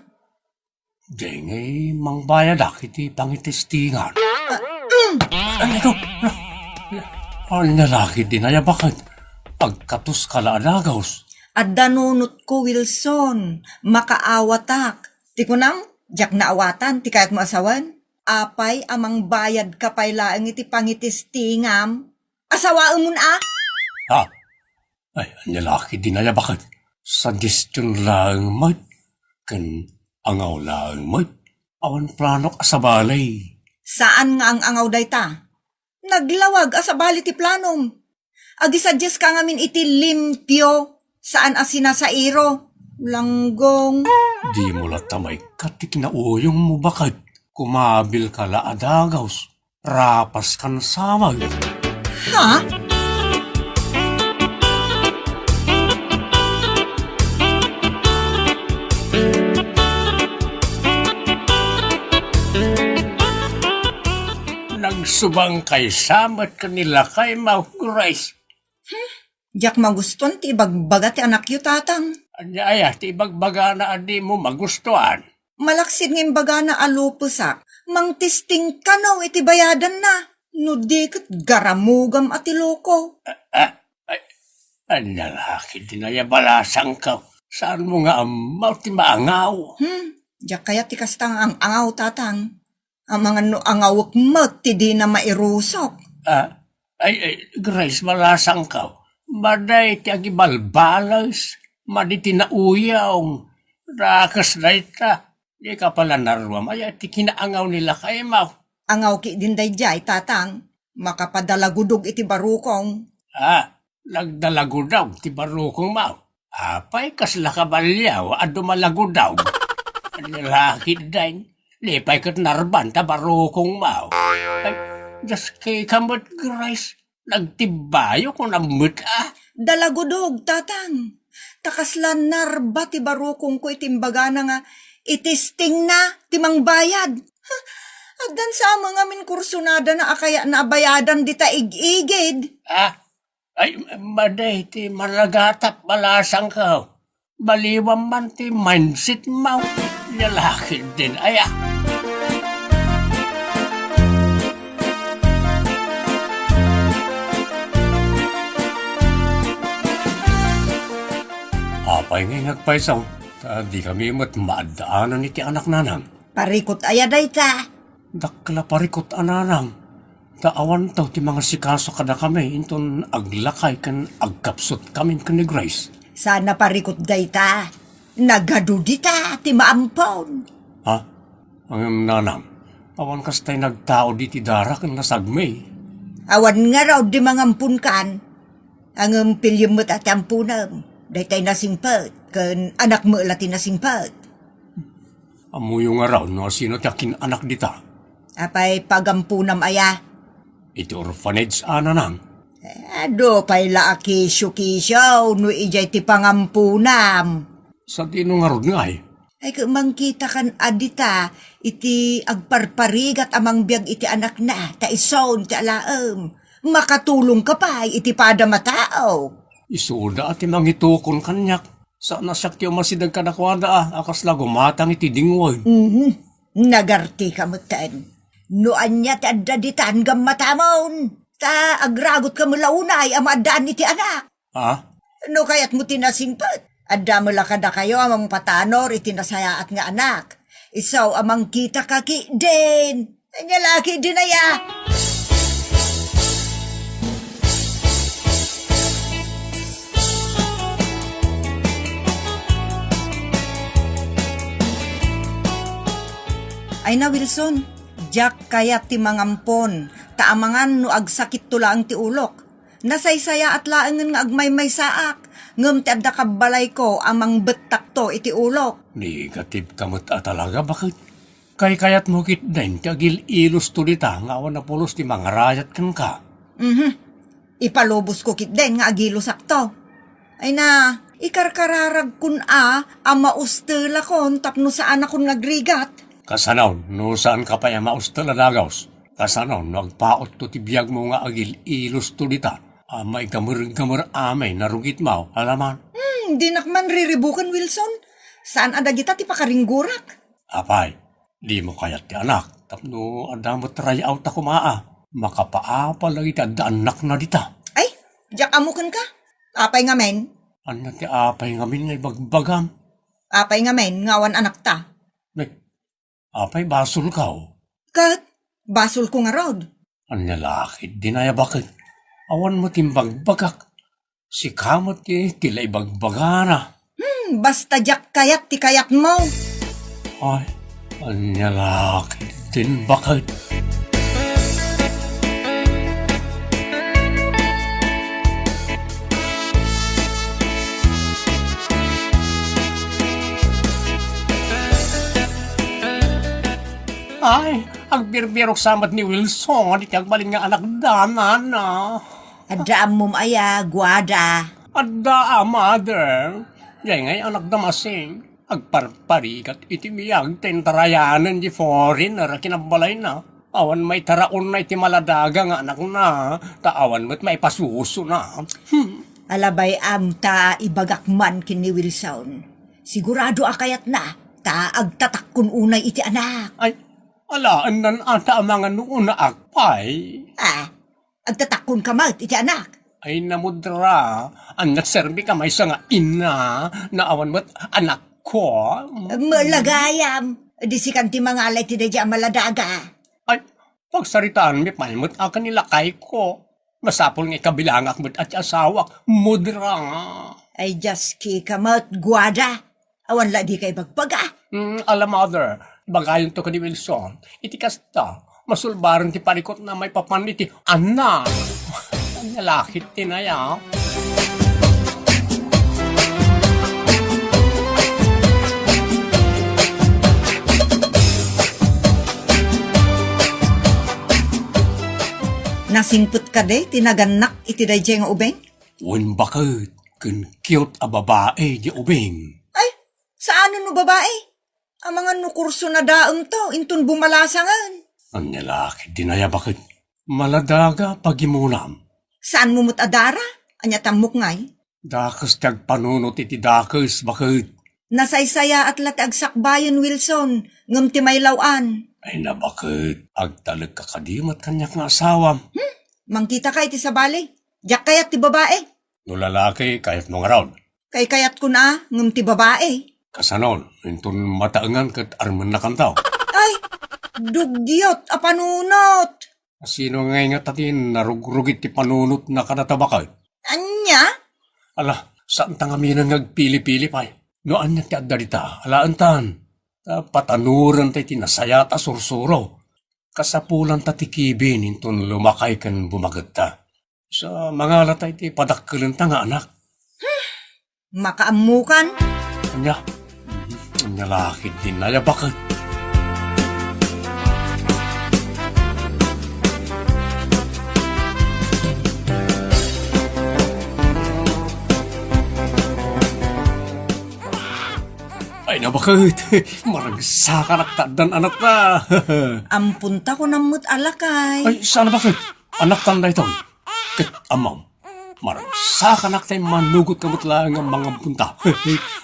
Diay ngay mangbayadak iti pangitestingan. Ah, mm. Ano to? Ania la ketdin aya, baket? Agkatoska la a dagus. Adda nunotko, Wilson. Makaawatak. Ti kunam, diak naawatan ti kayatmo a sawen. Apay a mangbayadka pay laeng iti pangitestingam? Asawaemon a? Ha? Ay, ania la ketdin aya, baket? Suggestion laeng met, ken angaw laeng met. Awan planok a sabali. Saan nga ang-angaw dayta? Naglawag a sabali ti planom. Agisuggest ka ngamin iti limpio, saan a sinasairo. Langgong. Dimo latta maikkat ti kinauyongmo, baket. Kumabilka la a dagus. Rapaskan sa met. Ha? Nagsubangkay sa met ken ni lakaymo, Grace. Diak magustuan ti ibagbaga ti anakyo, Tatang. Ania aya ti ibagbagana a dimo magustuan? Malaksid nga imbagana a lupesak, mangtesting kano iti bayadanna. No di ket garamugam a ti loko. Ah, ah, ay, ania la ketdin aya balasangko? Saanmo nga ammo ti maangaw? Hmm, diak kayat ti kasta nga ang-angaw, Tatang. Amangan no angawek met ti dina mairusok. Ah, ay, ay, Grace, balasangko. Madi ti agibalbales, madi ti nauyong. Dakes dayta. Dika pay la naruam aya ti kinaangaw ni lakaymo. Angaw ketdin daydiay, Tatang. Makapadalagudog iti barukong. Ah, nagdalagudog ti barukongmo. Apay, kasla kabaliaw a dumalagudog? Ania la ketdin, di pay ket narban ta barukongmo. Ay, diak kayat met, Grace. Nagtibbayo, kunam met a. Dalagudog, Tatang. Ta kasla narba ti barukongko iti imbagana nga itestingna ti mangbayad. Ha, addan sa met ngamin kursunadana a kayatna a bayadan dita ig-igid. Ah, ay, madi ti managatap, balasangko. Baliwam man ti mindsetmo. Ania la ketdin aya. Apay ngay nga agpayso, ta dikami met maaddaanan iti anak, nanang? Parikut aya dayta? Dakkel a parikut a, nanang. Ta awanto ti mangasikaso kadakami inton aglakay ken agkapsutkamin ken ni Grace. Saan a parikut dayta. Nagadu dita ti maampon. Ha? Ngem, nanang, awan kasta ti nagtaud iti dara ken nasagmi. Awan ngarud ti mangamponkan. Ngem piliem met a ti amponem. Daytay nasingpet, ken anakmo la ti nasingpet. Ammoyo ngarud no asino ti akin-anak dita? Apay pagamponam aya? Iti orphanage a, nanang. Eh, adu pay la a kisyo-kisyo no idiay ti pangamponam. Sadino ngarud ngay? Ay, ket mangkitakan a dita iti agparparigat a mangbiag iti anakna, ta isun ti alaem. Makatulongka pay iti padam a tao. Isuda a ti mangitukon kaniak. Saan a siak ti umasideg kadakuada a, a kasla gumatang iti dingweg. Mhm. Nagartika metten. No ania ti adda ditan gammatamon, ta agragotka met la unay a maaddaan iti anak. Ha? No kayatmo ti nasingpet, adda met la kadakayo a mangpatanor iti nasayaat nga anak. Isu a mangkitaka ketdin. Ania la ketdin aya? Ay na, Wilson, diak kayat ti mangampon, ta amangan no agsakitto laeng ti ulok. Nasaysayaat laengen nga agmaymaysaak, ngem ti adda kabbalayko a mangbettakto iti ulok. Negative ka met a talaga, baket. Kaykayatmo ketdin ti agil-ilosto dita nga awan a pulos ti mangarayat kenka. Mhm. Ipalubosko ketdin nga agilosakto. Ay na, ikarkararagkon a, a maustelakon tapno saanakon nga agrigat. Kasano, no saanka pay a maustel a dagus? Kasano no agpautto ti biagmo nga agil-ilosto dita a maigamergamer amin a rugitmo, alaman? Hmm, dinak man riribuken, Wilson. Saan a dagita ti pakaringgorak. Apay, dimo kayat ti anak tapno adda met ray-awta koma a makapaapal dagiti adda annakna dita? Ay, diak ammo kenka. Apay ngamin? Ania ti apay ngamin nga ibagbagam? Apay ngamin nga awan anakta? Apay basolko? Ket basolko ngarud. Ania la ketdin aya, baket? Awan met imbagbagak. Sika met ti, ti la ibagbagana. Hmm, basta diak kayat ti kayatmo. Ay, ania la ketdin, baket? Ay, agbirbirok sa met ni Wilson iti agbalin nga anakda, nana. Adda ammom aya, Guada? Adda a, mother. Jay ngay anakda masing. Agparparigat iti biag ta intarayanen di foreigner a kinabalayna. Awan maitaraonna iti maladaga nga anakna, ta awan met maipasusona. Hmm. Alabay-am ta ibagak man ken ni Wilson. Sigurado a kayatna, ta agtatakkon unay iti anak. Ay, alaennan ata a manganunaak pay. Ah, agtatakkonka met iti anak. Ay, namudra, ania ti serbika maysa nga ina, no awan met anakko. Mala gayam, di sikan ti mangala iti daydiay a maladaga. Ay, pagsaritaanmi pay met a ken ni lakayko. Masapul nga ikabilangak met a ti asawak, mudra. Ay, diaskika met, Guada. Awan la dika ibagbaga. Mm, ala, mother, ibagayonto ken ni Wilson. Iti kasta, masulbaren ti parikutna maipapan iti anak. Ania la ket ti naya. Nasingpet kadi ti nagannak iti daydiay nga ubing? Wen, baket, ken cute a babai diay ubing. Ay, saanen no babai? Amangan no kurso na daemto, inton bumalasangen. Ania la ket ti naya, baket? Maladaga pagimunam. Saanmo met a dara? Ania ti ammok ngay? Dakes ti agpanunot iti dakes, baket. Nasaysayaat la ti agsakbayen, Wilson, ngem ti maylaw-an. Ay, na, baket, agtalekka kadi met kaniak nga asawam? Hmm? Mangkitaka iti sabali. Diak kayat ti babai. No lalaki, kayatmo ngarud? Kaykayatko na, ngem ti babai. Kasano, inton mataengan ket armennakanto? Ay, dugyot a panunot! Sino ngay ngata ti narugrugit ti panunotna kadata, baket? Ania? Ala, saanta ngamin nga agpili-pili pay. No ania ti adda dita, alaentan. Ta patanuren tay ti nasayaat a sursuro. Kasapulanta ti kibin inton lumakay ken bumagetta. Sa mangalata iti padakkelenta nga anak. Makaammokan? Ania? Ania la ket ti naya, baket? Ay, na, baket. Maragsakanak ta addan anakta. Amponta kunam met a lakay. Ay, saan a, baket? Anaktan daytoy. Ket ammom, maragsakanak tay manugotka met laeng a mangamponta.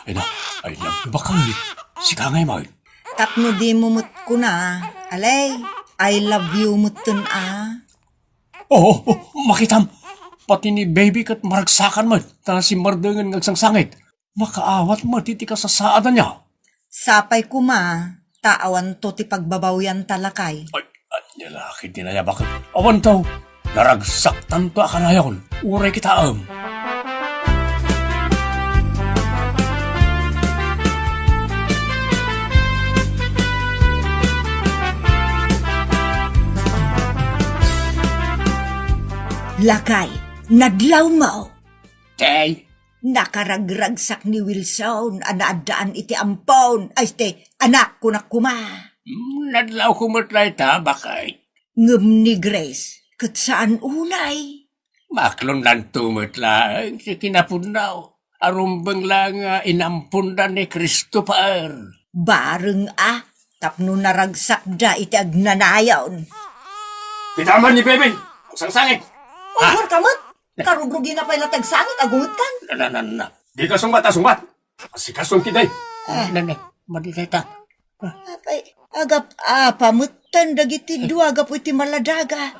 Ay na, I love you, baket. Sika ngay met. Tapno dimo met kuna, alay, I love you metten a. Oo, oo, makitam. Pati ni baby ket maragsakan met, ta simmardengen nga agsangsangit. Makaawat met iti kasasaadanna. Sapay koma, ta awanto ti pagbabawianta, lakay. Ay, ania la ket ti naya, baket? Awanto. Naragsaktanto a kanayon. Uray kitaem. Lakay, nadlawmo. Tay, nakaragragsak ni Wilson a naaddaan iti ampon, ay, ti anak, kunak koma. Mm, nadlawko met layta, baket. Ngem ni Grace, ket saan unay? Maklonnanto met laeng ti kinapudno. Arumbeng laeng nga inamponda ni Christopher. Bareng a, tapno naragsakda iti agnanayon. Kitaem ni baby, agsangsangit. Over ka met. Karugrugina pay la ti agsangit, agungetkan. Na, na, na, na. Dika sungbat a sungbat. Asikasom ketdi. Ah. Na, na, madi dayta. Apay, agap-apa metten dagiti dua gapu iti maladaga.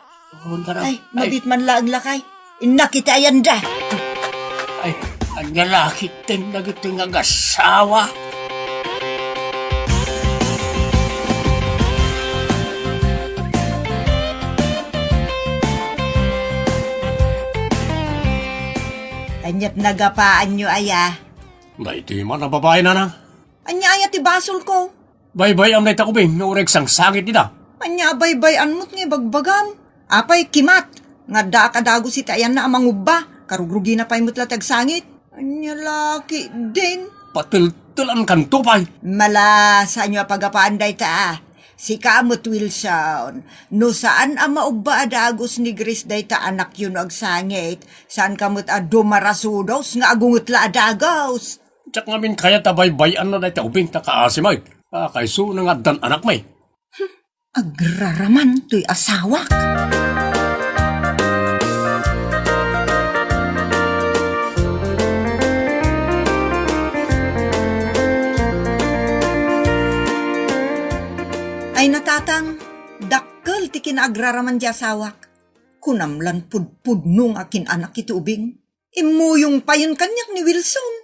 Ay, mabit man laeng, lakay. Innak iti ayanda. Ay, ania la ket ti dagiti nga agasawa? Aniat nagapaanyo aya? Daytoy man a babai, nanang. Ania aya ti basolko? Baybay-am dayta ubing no uray agsangsangit dita. Ania a baybay-an met nga ibagbagam? Apay, kimat, nga addaak a dagus iti ayanna a mangubba, karugrugina pay met la ti agsangit. Ania la ketdin? Pateltelankanto pay. Mala, saanyo a pagapaan dayta, a. Sika met, Wilson, no saan a maubba a dagus ni Grace dayta anakyo no agsangit, saanka met a dumarasudos nga agunget la a dagus. Diak ngamin kayat a baybay-anna dayta ubing ta kaasi met. A, kayso na nga addan anakmi. Agraraman toy asawak. Ay, natatang, dakkel ti kinaagraraman di asawak. Kunam lan pudpudno nga akin-anak iti ubing. Immuyong payen kaniak ni Wilson.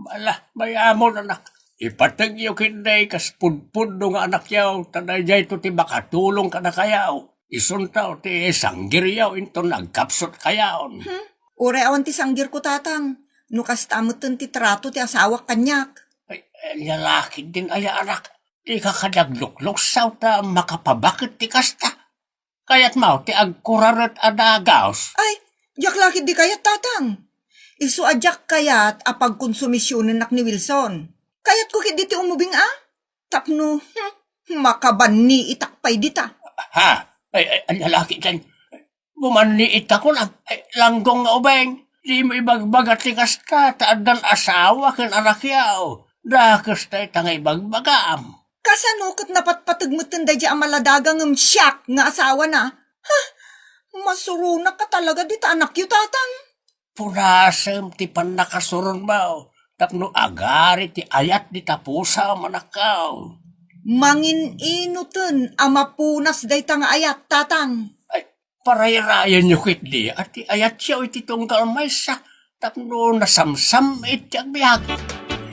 Ala, mayamon, anak. Ipategyo ketdi kas pudpudno nga anakyo, ta daydiayto ti makatulong kadakayo. Isunto ti sanggiryo inton agkapsutkayon. Hmm? Uray awan ti sanggirko, tatang. No kasta metten ti trato ti asawak kaniak. Ay, ania la ketdin aya, anak. Dika kadi aglukluksawta makapabaket ti kasta. Kayatmo ti agkuraret a dagus? Ay, diak la ketdi kayat, tatang. Isu a diak kayat a pagkonsumisionennak ni Wilson. Kayatko ketdi ti umubing a. Tapno, hmm, makabanniitak pay dita. Ha? Ay, ay, ania la ketdin? Bumanniitak kunam, ay, langgong nga ubing. Dimo ibagbaga ti kasta, ta addan asawa ken anakyo. Dakes dayta nga ibagbagam. Kasano ket napatpateg metten daydiay a maladaga ngem siak nga asawana? Ha? Masuronak a talaga dita anakyo, tatang. Punasem ti pannakasuronmo tapno agari ti ayat dita pusam, anakko. Mangin-inoten a mapunas dayta nga ayat, tatang. Ay, parayrayenyo ketdi a ti ayatyo iti tunggal maysa tapno nasamsam iti agbiag.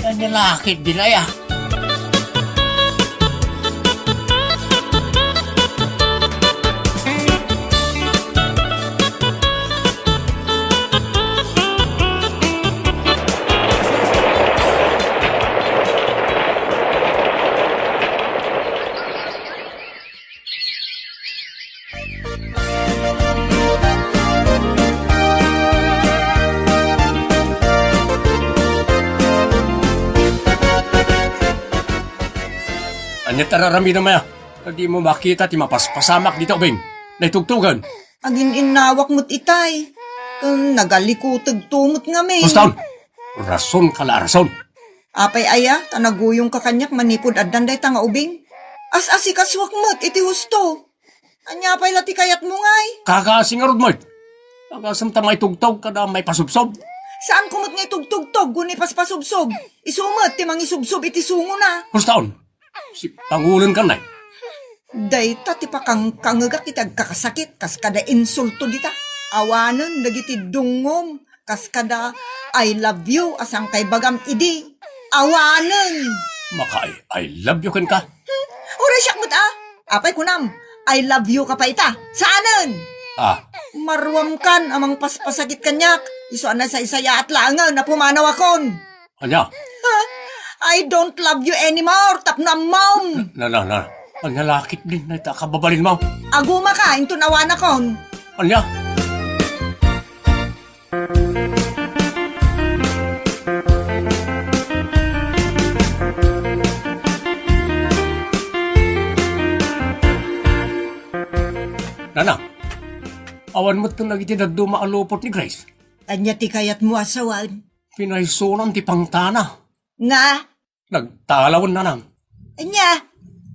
Ania la ketdin aya? Ania ti ar-aramidem aya? Ta dimo makita ti mapaspasamak dita ubing? Naitugtogen. Agin-innawak met itay. Ken nagalikuteg to met ngamin. Hustaon! Rasonka la a rason. Apay aya, ta naguyongka kaniak manipud addan dayta nga ubing? As-asikasuak met iti husto. Ania pay la ti kayatmo ngay? Kakaasi ngarud met. Agasem ta maitugtog kada maipasubsob. Saanko met nga itugtugtog wenno ipaspasubsob. Isu met ti mangisubsob iti sungona. Hustaon. Sipangulenkan, nay. Dayta ti pakangkangegak iti agkakasakit kas kada insulto dita. Awanen dagiti dungngom kas kada "I love you" a sangkay bagam idi. Awanen! Maka-I, I love you kenka? Hmm, uray siak met a. Apay kunam, "I love you" ka pay ita. Saanen! Ah. Maruamkan a mangpaspasakit kaniak. Isu a nasaysayaat laengen a pumanawakon. Ania? Ha? "I don't love you anymore," tapno ammom. Na, na, na. Ania la ketdin dayta a kababalinmo? Agumaka, inton awanakon. Ania? Nanang, awan met dagiti dadduma a lupot ni Grace. Ania ti kayatmo a sawen? Pinaysunan ti pangtana. Nga? Nagtalawen, nanang. Ania?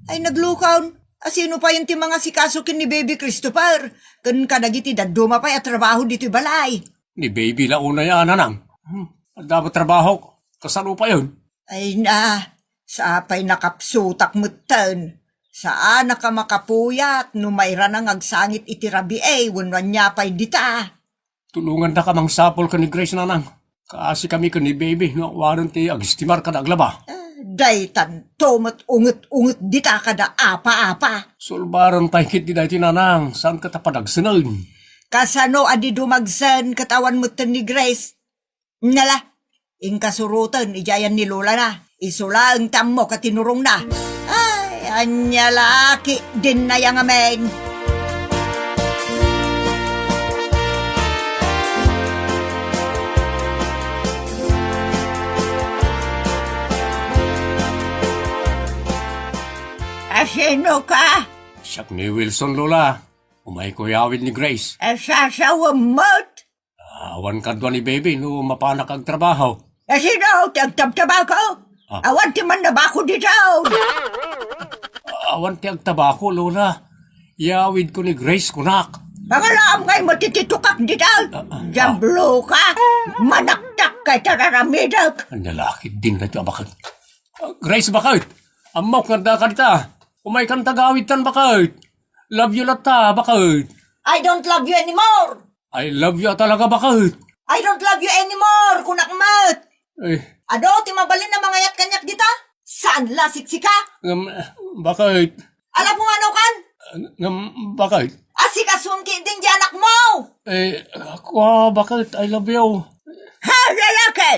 Ay, naglukon. A sino payen ti mangasikaso ken ni Baby Christopher? Ken kadagiti dadduma pay a trabaho ditoy balay? Ni Baby la unay a, nanang. Hmm, adda met trabahok. Kasano payen? Ay na, sa pay nakapsutak metten. Saanak a makapuyat no mairana nga agsangit iti rabii wenno ania pay dita. Tulongandaka mangsapul ken ni Grace, nanang. Kaasikami ken ni Baby no awanen ti agistimar kada aglaba. Ah, daytanto met unget-unget dita kada apa-apa. Sulbaren pay ketdi daytoy, nanang, saan ket a padagsenen. Kasano a di dumagsen ket awan metten ni Grace? Nala, Inka suroten idiayan ni Lola na. Isu laeng ti ammok a tinurongna. Ay, ania la ketdin aya ngamin. A sino ka? Siak ni Wilson, Lola. Umayko yawid ni Grace. A sasawem met? Awan kadua ni Baby no mapanak agtrabaho. A sino ti agtabtabako? Ah. Awan ti mannabako ditaw. Awan ti agtabako, Lola. Yawidko ni Grace, kunak. Pangalaam ngay met iti tukak ditaw. Ah, ah, ah. Diablo ka. Manaktak kay tararamidek. Ania la ketdin daytoy a baket. Ah, Grace, baket. Ammok nga addaka dita. Umaykan ta gawidtan, baket. Love you latta, baket. I don't love you anymore. I love you talaga, baket. I don't love you anymore, kunak met. Eh. Adu ti mabalin a mangayat kaniak dita? Saan la siksika? Ngem, baket. Ala, pumanaw kan? Ngem, baket. Asikasuem ketdin diay anakmo! Eh, kua, baket, I love you. Ha, lalaki!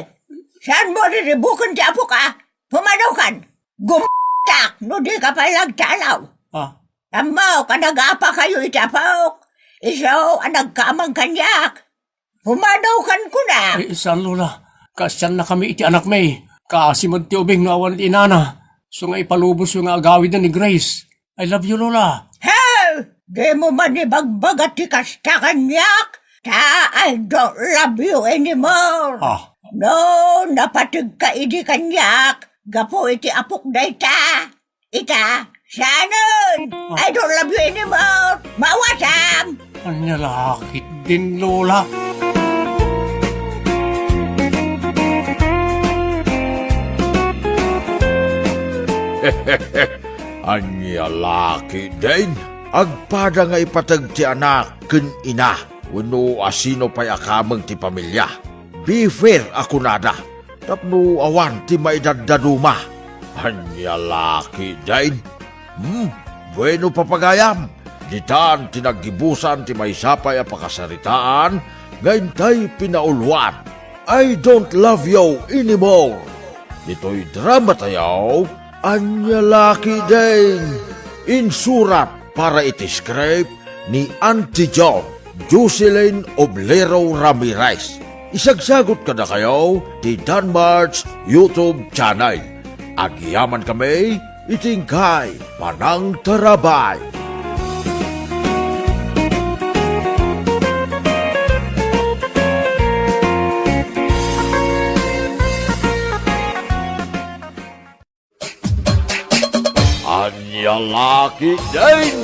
Saanmo riribuken ti apoka? Pumanaw kan? Gumtak no dika pay nagdalaw. Ah. Ammok a nagapakayo iti apok. Isu a nagkaamang kaniak. Pumanaw kan kuna. Eh, saan, Lola. Kaasiannakami iti anakmi. Kaasi met ti ubing no awan ti inana. Isu nga ipalubosyo nga agawiden ni Grace. I love you, Lola. Hey! Dimo man ibagbaga ti kasta kaniak, ta I don't love you anymore. Ah. No, napategka idi kaniak, gapu iti apok dayta. Ita, saanen! I don't love you anymore! Mawasam! Ania la ketdin, Lola? Ania la ketdin? Agpada nga ipateg ti anak ken ina wenno asino pay a kameng ti pamilia. Be fair a kunada. Tapno awan ti maidaddaduma. Ania la ketdin? Hmm, bueno, papagayam, ditan ti naggibusan ti maysa pay a pakasaritaan nga intay pinauluan. I don't love you anymore. Ditoy drama tayo, Ania la ketdin? Insurat para iti script ni Auntie John, Jocelyn Oblero Ramirez. Isagsagut kadakayo ti Danmart's YouTube channel. Agyaman kami iti inkay panangtarabay. Ania la ketdin?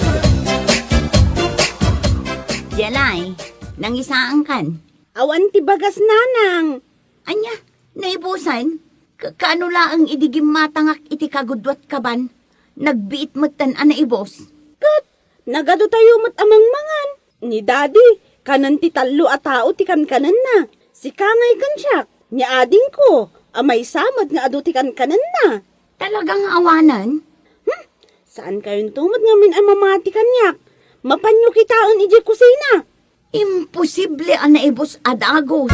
Jelay, nangisaankan? Awan ti bagas, nanang. Ania, naibusan? Ka-, kaano laeng idi gimmatangak iti kagudua ti kaban? Nagbiit metten a naibus. Ket nagadu tayo met a mangmangan. Ni Daddy, kanen ti tallo a tao ti kankanenna. Sika ngay ken siak, ni adingko, a maysa met nga adu ti kankanenna. Talaga nga awanen? Hmm? Saankayonto met ngamin a mamati kaniak. Mapanyo kitaen idiay kusina. Imposible a naibus a dagus.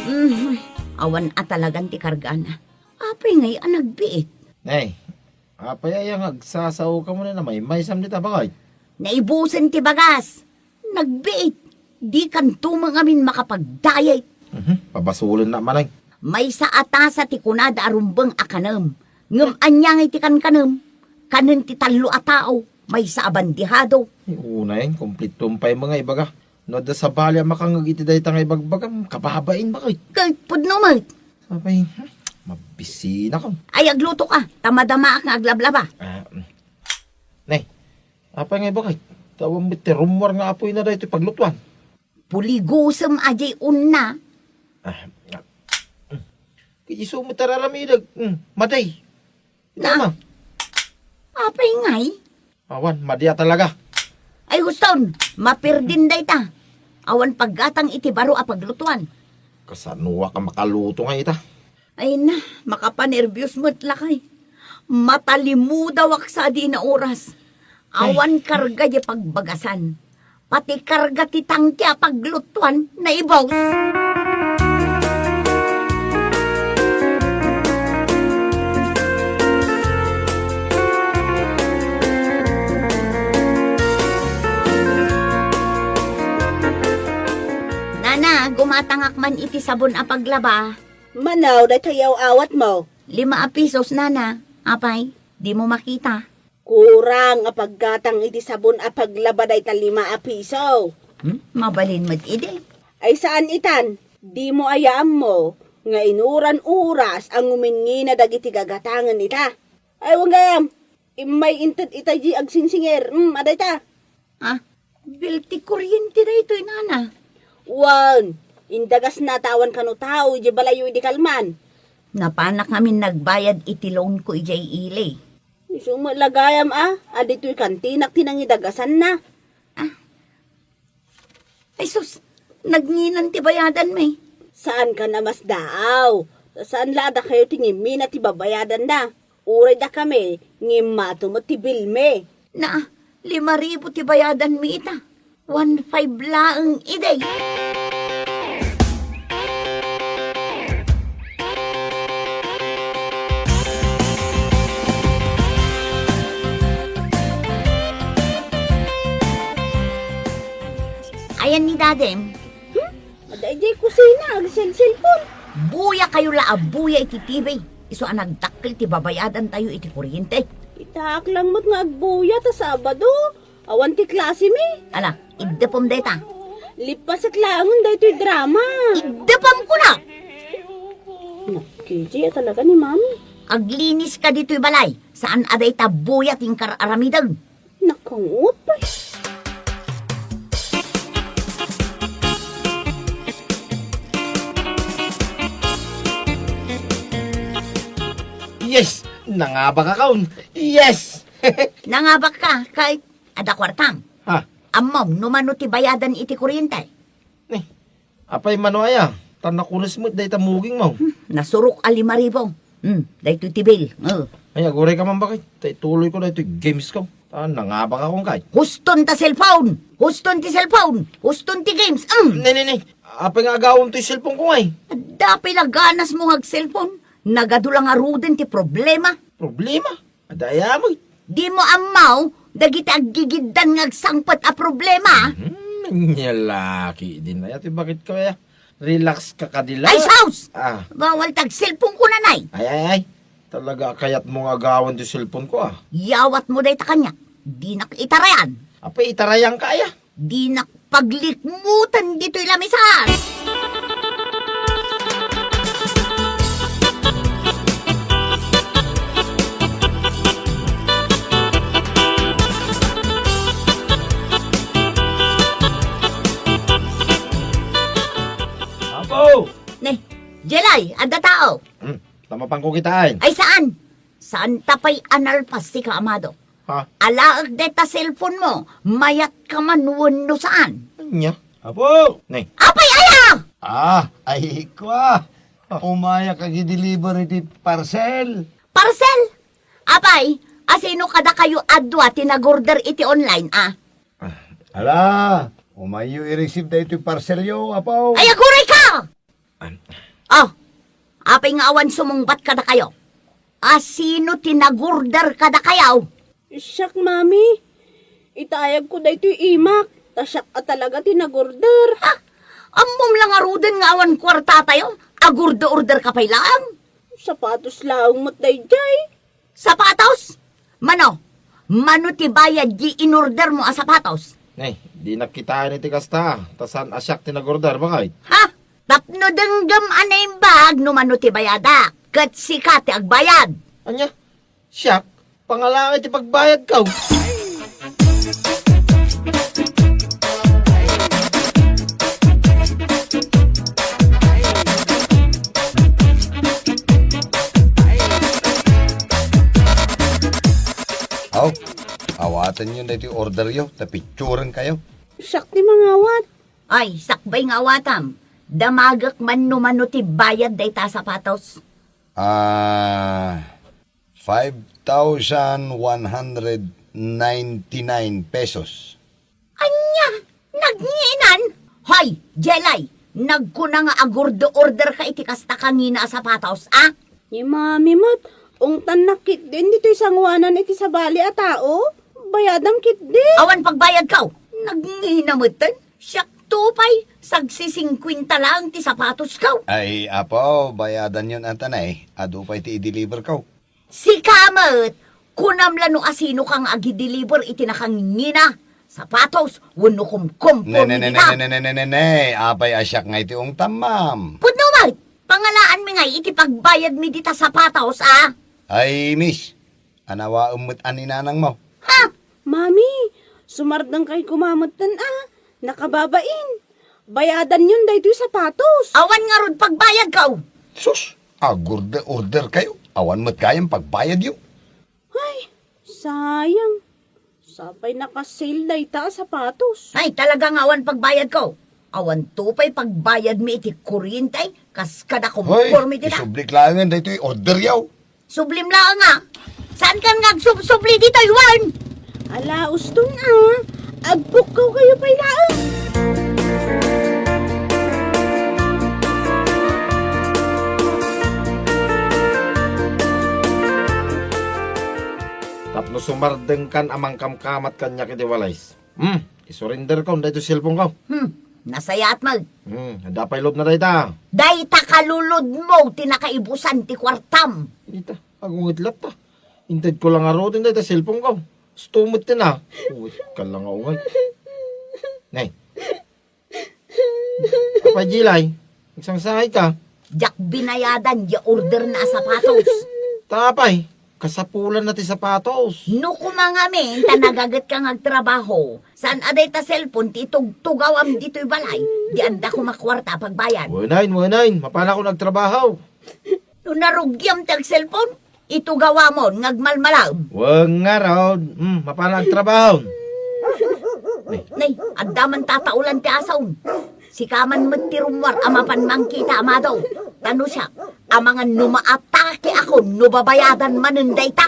Mhm. Awan a talagan ti kargana. Apay ngay a nagbiit? Nay, apay aya nga agsasaoka manen a maymaysam dita, baket? Naibusen ti bagas. Nagbiit. Dikanto met ngamin makapagdayet. Mhm, pabasolenna, manay. Maysa a tasa ti kunada a rumbeng a kanem. Ngem ania ngay ti kankanem? Kanen ti tallo a tao. Maysa a bandihado. Ay, unay, kompleto pay nga ibaga. No adda sabali a makangngeg iti dayta nga ibagbagam, kababain, baket. Ket pudno met. Apay, hmm, mabisina ka. Ay, agluto ka, ta madamaak nga aglablaba. Ah, mm. Nay, apay nga ibaga, ta awan met ti rummuar nga apoyna daytoy paglutuan. Puligosem a diay unna. Ah, ah. Ket isu met a raramidek. Hmm, madi. Na. Tama. Apay ngay? Awan, madi a talaga. Ay, huston, mapirdin dayta. Awan paggatang iti baro a paglutuan. Kasanoak a makaluto ngay ita? Ay na, makapanerbios met lakay. Matalimudawak sa adi na oras. Ay. Awan karga di pagbagasan. Pati karga ti tangke a paglutuan, naibus. Nana, gumatangak man iti sabon a paglaba. Mano, daytoy aw-awatmo? Lima a pisos, nana. Apay, dimo makita. Kurang a paggatang iti sabon a paglaba dayta lima a piso. Hmm? Mabalin met idi. Ay, saan itan? Dimo aya ammo nga inuran oras a nguminngina dagiti gagatangen ita? Ay, wen gayam. Immay inted ita di agsingsingir. Hmm, adayta. Ah, Bill ti kuryente daytoy, nana. Wen, indagasna ta awan kano tao idiay balayyo idi kalman. Napanak ngamin nagbayad iti loan ko idiay ili. Isu met la gayam a, a ditoy kantinak ti nangidagasanna. Ah. Ay sus, nagnginan ti bayadanmi. Saanka a masdaaw. Saan la a dakayo ti ngimmina ti babayadanna. Uray dakami, ngimmato met ti bilmi. Na, lima ribu ti bayadanmi ita. One five laeng idi. Ayan ni Dadem. Hmm? Adda idiay kusina, agselselpon. Buya kayo la a buya iti T V. Isu a nagdakkel ti babayadantayo iti kuryente. Itaak lang met nga agbuya ta Sabado. Awan ti klasemi. Ala, iddepem dayta. Lipasek laengen daytoy drama. Iddepem kuna. Nakiti a talaga ni Mami. Aglinis ka ditoy balay. Saan a dayta buya ti inkar-aramiden. Nakangot pay. Yes! Nangabakakon! Yes! Nangabakka, ket adda kuartam. Ha? Ammom no mano ti bayadan iti kuryente? Ni, apay mano aya? Ta nakules met dayta mugingmo. Hmm, nasurok a lima ribu. Hmm, daytoy ti bill. Oh. Ay, aguray ka man, bakit? Ta ituloy ko daytoy games ko. Ta nangabakakon kay. Huston ta cellphone! Huston ti cellphone! Huston ti games! Hmm! Ni, ni, ni. Apay nga agawem toy cellphone ko ngay? Adda pay la ganasmo nga ag-cellphone. Nagadu la ngaruden ti problema. Problema? Adda aya met. Dimo ammo dagiti aggigiddan nga agsangpet a problema? Hmm, nia la ketdin aya ti bakit ko aya. Relax ka kadi la. Ay, sus! Ah. Bawal ta ag-cellphone ko, nanay. Ay, ay, ay. Talaga a kayatmo nga agawen ti cellphone ko, ah. Yawatmo dayta kaniak. Dinak itarayan. Apay itarayanka aya? Dinak paglikmuten ditoy lamisan. Apo! Ne, Jelay, adda tao. Hmm, ta mapanko kitaen. Ay, saan? Saan ta pay a nalpas sika, Amado? Ha? Alaek dayta cellphone mo, mayat ka man wenno saan? Ania? Apo! Ne. Apay aya? Ah, ay, kua. Umayak ag-i-deliver iti parcel. Parcel? Apay, asino kadakayo a dua ti nag-order iti online, ah? Ah, ala, umayyo i-receive daytoy parcelyo, Apo. Ay, aguray ka! An- Oh, apay nga awan sumungbat kadakayo? Asino ti nag-order kadakayo? Siak, Mami. Itayagko daytoy imak, ta siak a talaga ti nag-order. Ha? Ammom la ngaruden nga awan kuartatayo? Agorder-order ka pay laeng? Sapatos laeng met daydiay. Sapatos? Mano? Mano ti bayad di in-order mo a sapatos? Nay, dinak kitaen iti kasta, ta saan a siak ti nag-order, bakit? Ha? Tapno denggem a naimbag no mano ti bayadak, ket sika ti agbayad. Ania? Siak? Pangalaay ti pagbayadko. Aw, awatenyo daytoy orderyo, ta picturenkayo. Siak ti mangawat. Ay, sakbay nga awatam. Damagek man no mano ti bayad dayta a sapatos. Ah, five thousand one hundred ninety-nine pesos. Ania? Nagnginan? Hoy, Jelay, nagkuna nga agorder-order ka iti kasta kangina a sapatos, a? Ni Mami met, ungtannak ketdin ditoy sanguanan iti sabali a tao. Bayadam ketdi. Awan pagbayadko. Nagnina metten. Siakto pay, sagsisingkuenta laeng ti sapatosko. Ay, Apo, bayadanyon ata nay. Adu pay ti i-deliverko. Sika met, kunam la no asinoka nga agi-deliver iti nakangingina, sapatos, wenno kumkumpon Ne, ne, ne, ita. ne, ne, ne, ne, ne, ne. Apay a siak nga iti ungtam, ma'am. Pudno met, pangalaanmi ngay iti pagbayadmi dita sapatos, a? Ay, miss, anawaem met a ni nanangmo. Ha? Mami, Sumardengkay koma metten a, nakababain. Bayadanyon daytoy sapatos. Awan ngarud pagbayadko. Sus, agorder-order kayo. Awan met gayam pagbayadyo. Ay, sayang. Sapay naka-sale dayta a sapatos. Ay, talaga nga awan pagbayadko. Awan to pay pagbayadmi iti kuryente, kas kada Hoy, konporme dita. Isublik laengen daytoy orderyo. Sublim laeng a. Saankan nga agsubsubli ditoy wen? Ala, uston a. Agpukkaw kayo pay laeng. Tapno sumardengkan a mangkamkamat kaniak iti walis. Hmm, isurinderkon daytoy cellphoneko. Hmm, nasayaat met. Hmm, adda pay loadna dayta. Dayta kalulodmo ti nakaibusan ti kuartam. Ita, agunget latta. Intedko la ngaruden dayta cellphoneko. Sto met ti na. Unget ka la nga unget. Nay. Apay, Jilay? Nagsangsangayka? Diak binayadan ya orderna a sapatos. Ta apay, kasapulanna ti sapatos. No koma ngamin ta nagagetka nga agtrabaho, saan a dayta cellphone ti itugtugawam ditoy balay, di adda koma kuarta a pagbayad. Wenay, wenay, mapanakon agtrabaho. No narugiam ti ag-cellphone, itugawamon nga agmalmalem. Wen ngarud, hmm, mapanag trabaho. Nay, adda man tataulan ti asaon. Sika man met ti rummuar a mapan mangkita, Amado. Ta no siak, amangan no maatake akon no babayadan manen dayta.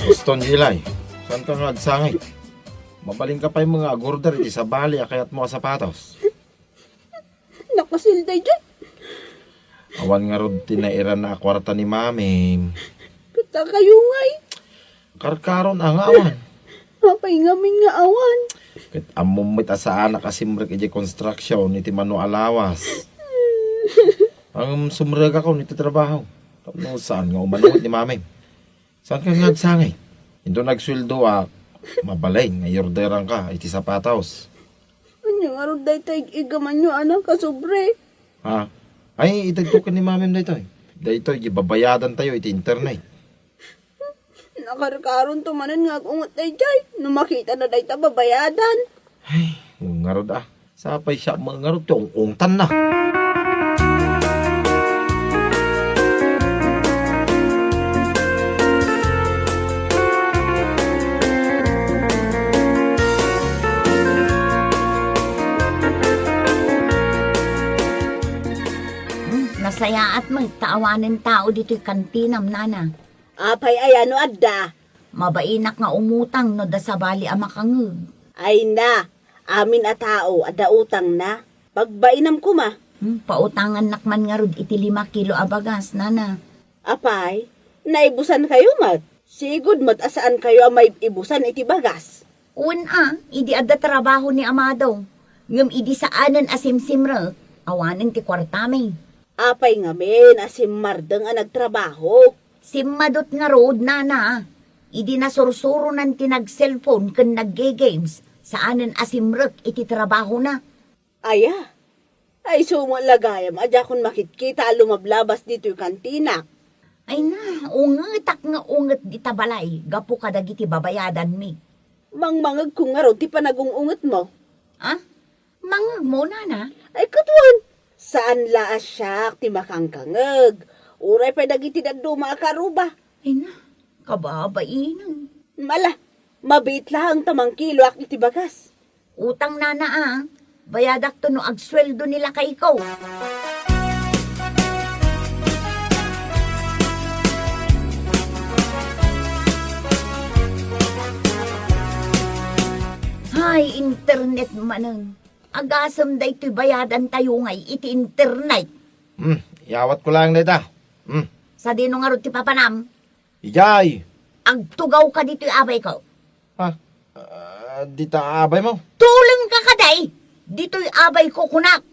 Uston, Jilay, saanka nga agsangit? Mabalinka pay nga agorder iti sabali a kayatmo a sapatos. Naka-sale daydiay. Awan ngarud ti nairanna a kuarta ni Mami. Ket dakayo ngay. Karkaron a nga awan. Apay ngamin nga awan? Ket ammom met a saanak a simrek idiay construction iti mano a lawas. Ngem sumrekakon iti trabaho. Tapno saan nga umanunget ni Mami. Saanka nga agsangit? Inton agsueldoak, mabalin nga iorderanka iti sapatos. Ania ngarud dayta ig-igamanyo a nakasubli? Ha? Ay, itedko ken ni Mamim daytoy. Daytoy, ibabayadantayo iti internet. Nakarkaronto manen nga ag-unget daydiay. No makitana dayta babayadan. Ay, ngarud a. Sapay siak met ngarud ti ung-ungtanna. Hmm, nasayaat met ta awanen tao ditoy kantinam, nana. Apay aya no adda? Mabainak nga umutang no adda sabali a makangeg. Ay na, amin a tao adda utangna. Pagbainam koma. Hmm, pautangannak man ngarud iti lima kilo a bagas, nana. Apay, naibusankayo met? Sigud met a saankayo a maib-ibusan iti bagas. Wen a, idi adda trabaho ni Amado. Ngem idi saanen a simsimrek, awanen ti kuartami. Apay ngamin a simmardeng a nagtrabaho? Simmadot ngarud, nana. Idi nasursuronan ti nag-cellphone ken nagge-games, saanen a simrek iti trabahona. Aya, ay, sumo la gayam a diakon makitkita a lumablabas ditoy kantinak. Ay na, ungetak nga unget dita balay gapu kadagiti babayadanmi. Mangmangegko ngarud ti panagung-ungetmo. Ha? Mangngegmo, nana? Ay, ket wen, saan la a siak ti makangkangeg. Uray pay dagiti dadduma a karuba. Ay na, kababainen. Ala, mabiit laeng ta mangkiloak iti bagas. Utang, nana, a. Bayadakto no agsueldo ni lakayko. Hay, internet manen. Agasem daytoy bayadantayo ngay iti internet. Hmm, iyawatko laeng dayta. Hmm. Sadino ngarud ti papanam? Idiay. Agtugawka ditoy abayko. Ha? Ah, dita abaymo? Tulengka kadi. Ditoy abayko, kunak.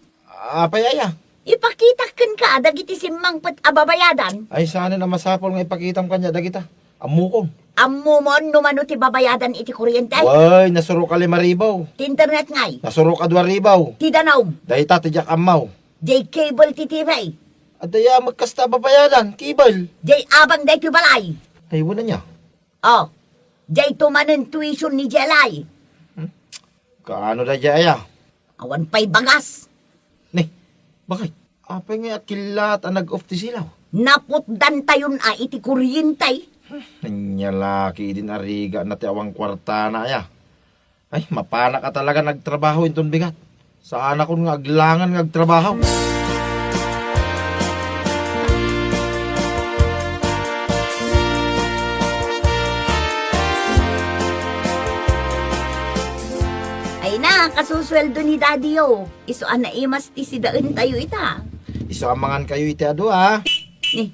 Apay aya? Ipakitak kenka dagiti simmangpet a babayadan. Ay, saanen a masapul nga ipakitam kaniak dagita. Ammokon. Ammomon no mano ti babayadan iti kuryente? Wen, nasurok a lima ribu. Ti internet ngay? Nasurok a dua ribu. Ti danum? Dayta ti diak ammo. Jay cable ti T V? Adda ya met kasta a babayadan, cable. Jay abang daytoy balay? Ay, wen ania. Oh, jay tumanen tuition ni Jelay? Hmm? Kaano dayjay aya? Awan pay bagas. Ni, bakit? Apay nga akillat a nag-off ti silaw? Naputdantayon a iti kuryente. Ania la ketdin a rigatna ti awan kuartana aya. Ay, mapanak a talaga nagtrabaho inton bigat. Saanakon nga aglangan nga agtrabaho. Ay na, kasusueldo ni Daddy, oh. Isu a naimas ti sidaentayo ita. Isu a mangankayo iti adu, ah. Ni,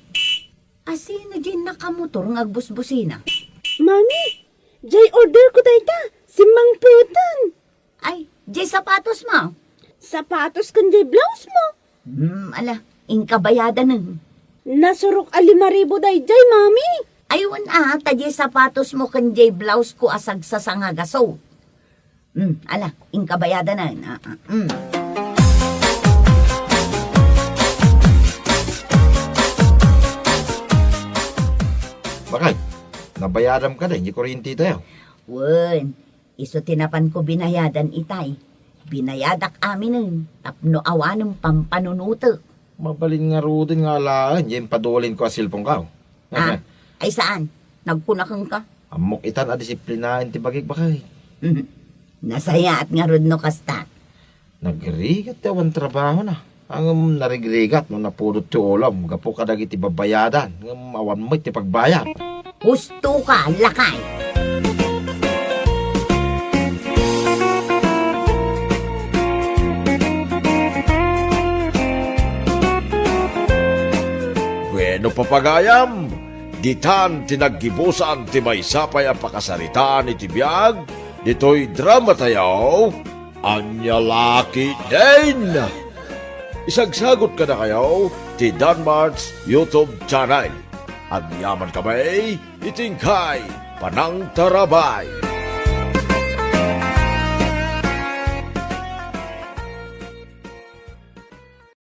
asino diay nakamotor nga agbusbusina? Mami, jay order ko dayta, simmangpeten. Ay, jay sapatos mo? Sapatos ken jay blouse mo. Hmm, ala, inka bayadanen. Nasurok a lima ribu dayjay, Mami. Ay, wen a, ta jay sapatos mo ken jay blouse ko a sagsasangagaso. Hmm, ala, inka bayadanen. Ah, ah, hmm. Bakit? Nabayadam ka din, di kuryente tayo? Wen, isu ti napanko binayadan itay. Binayadak aminen, tapno awanen pampanunotek. Mabalin ngaruden nga alaen, diay padulin ko a cellphone ka. Ah, ay saan? Nagkunaken ka? Ammok itan a disiplinaen ti bagik, bakay. Nasayaat ngarud no kasta. Nagrigat ti awan trabahona. Ngem narigrigat no napudot ti ulom gapu kadagiti babayadan, ngem awan met ti pagbayad. Husto ka, lakay! Bueno, papagayam, ditan ti naggibusan ti maysa pay a pakasaritaan iti biag ditoy drama tayo, Ania la ketdin? Isagsagut kadakayo ti Danmart's YouTube channel. Agyaman kami iti inkay panangtarabay.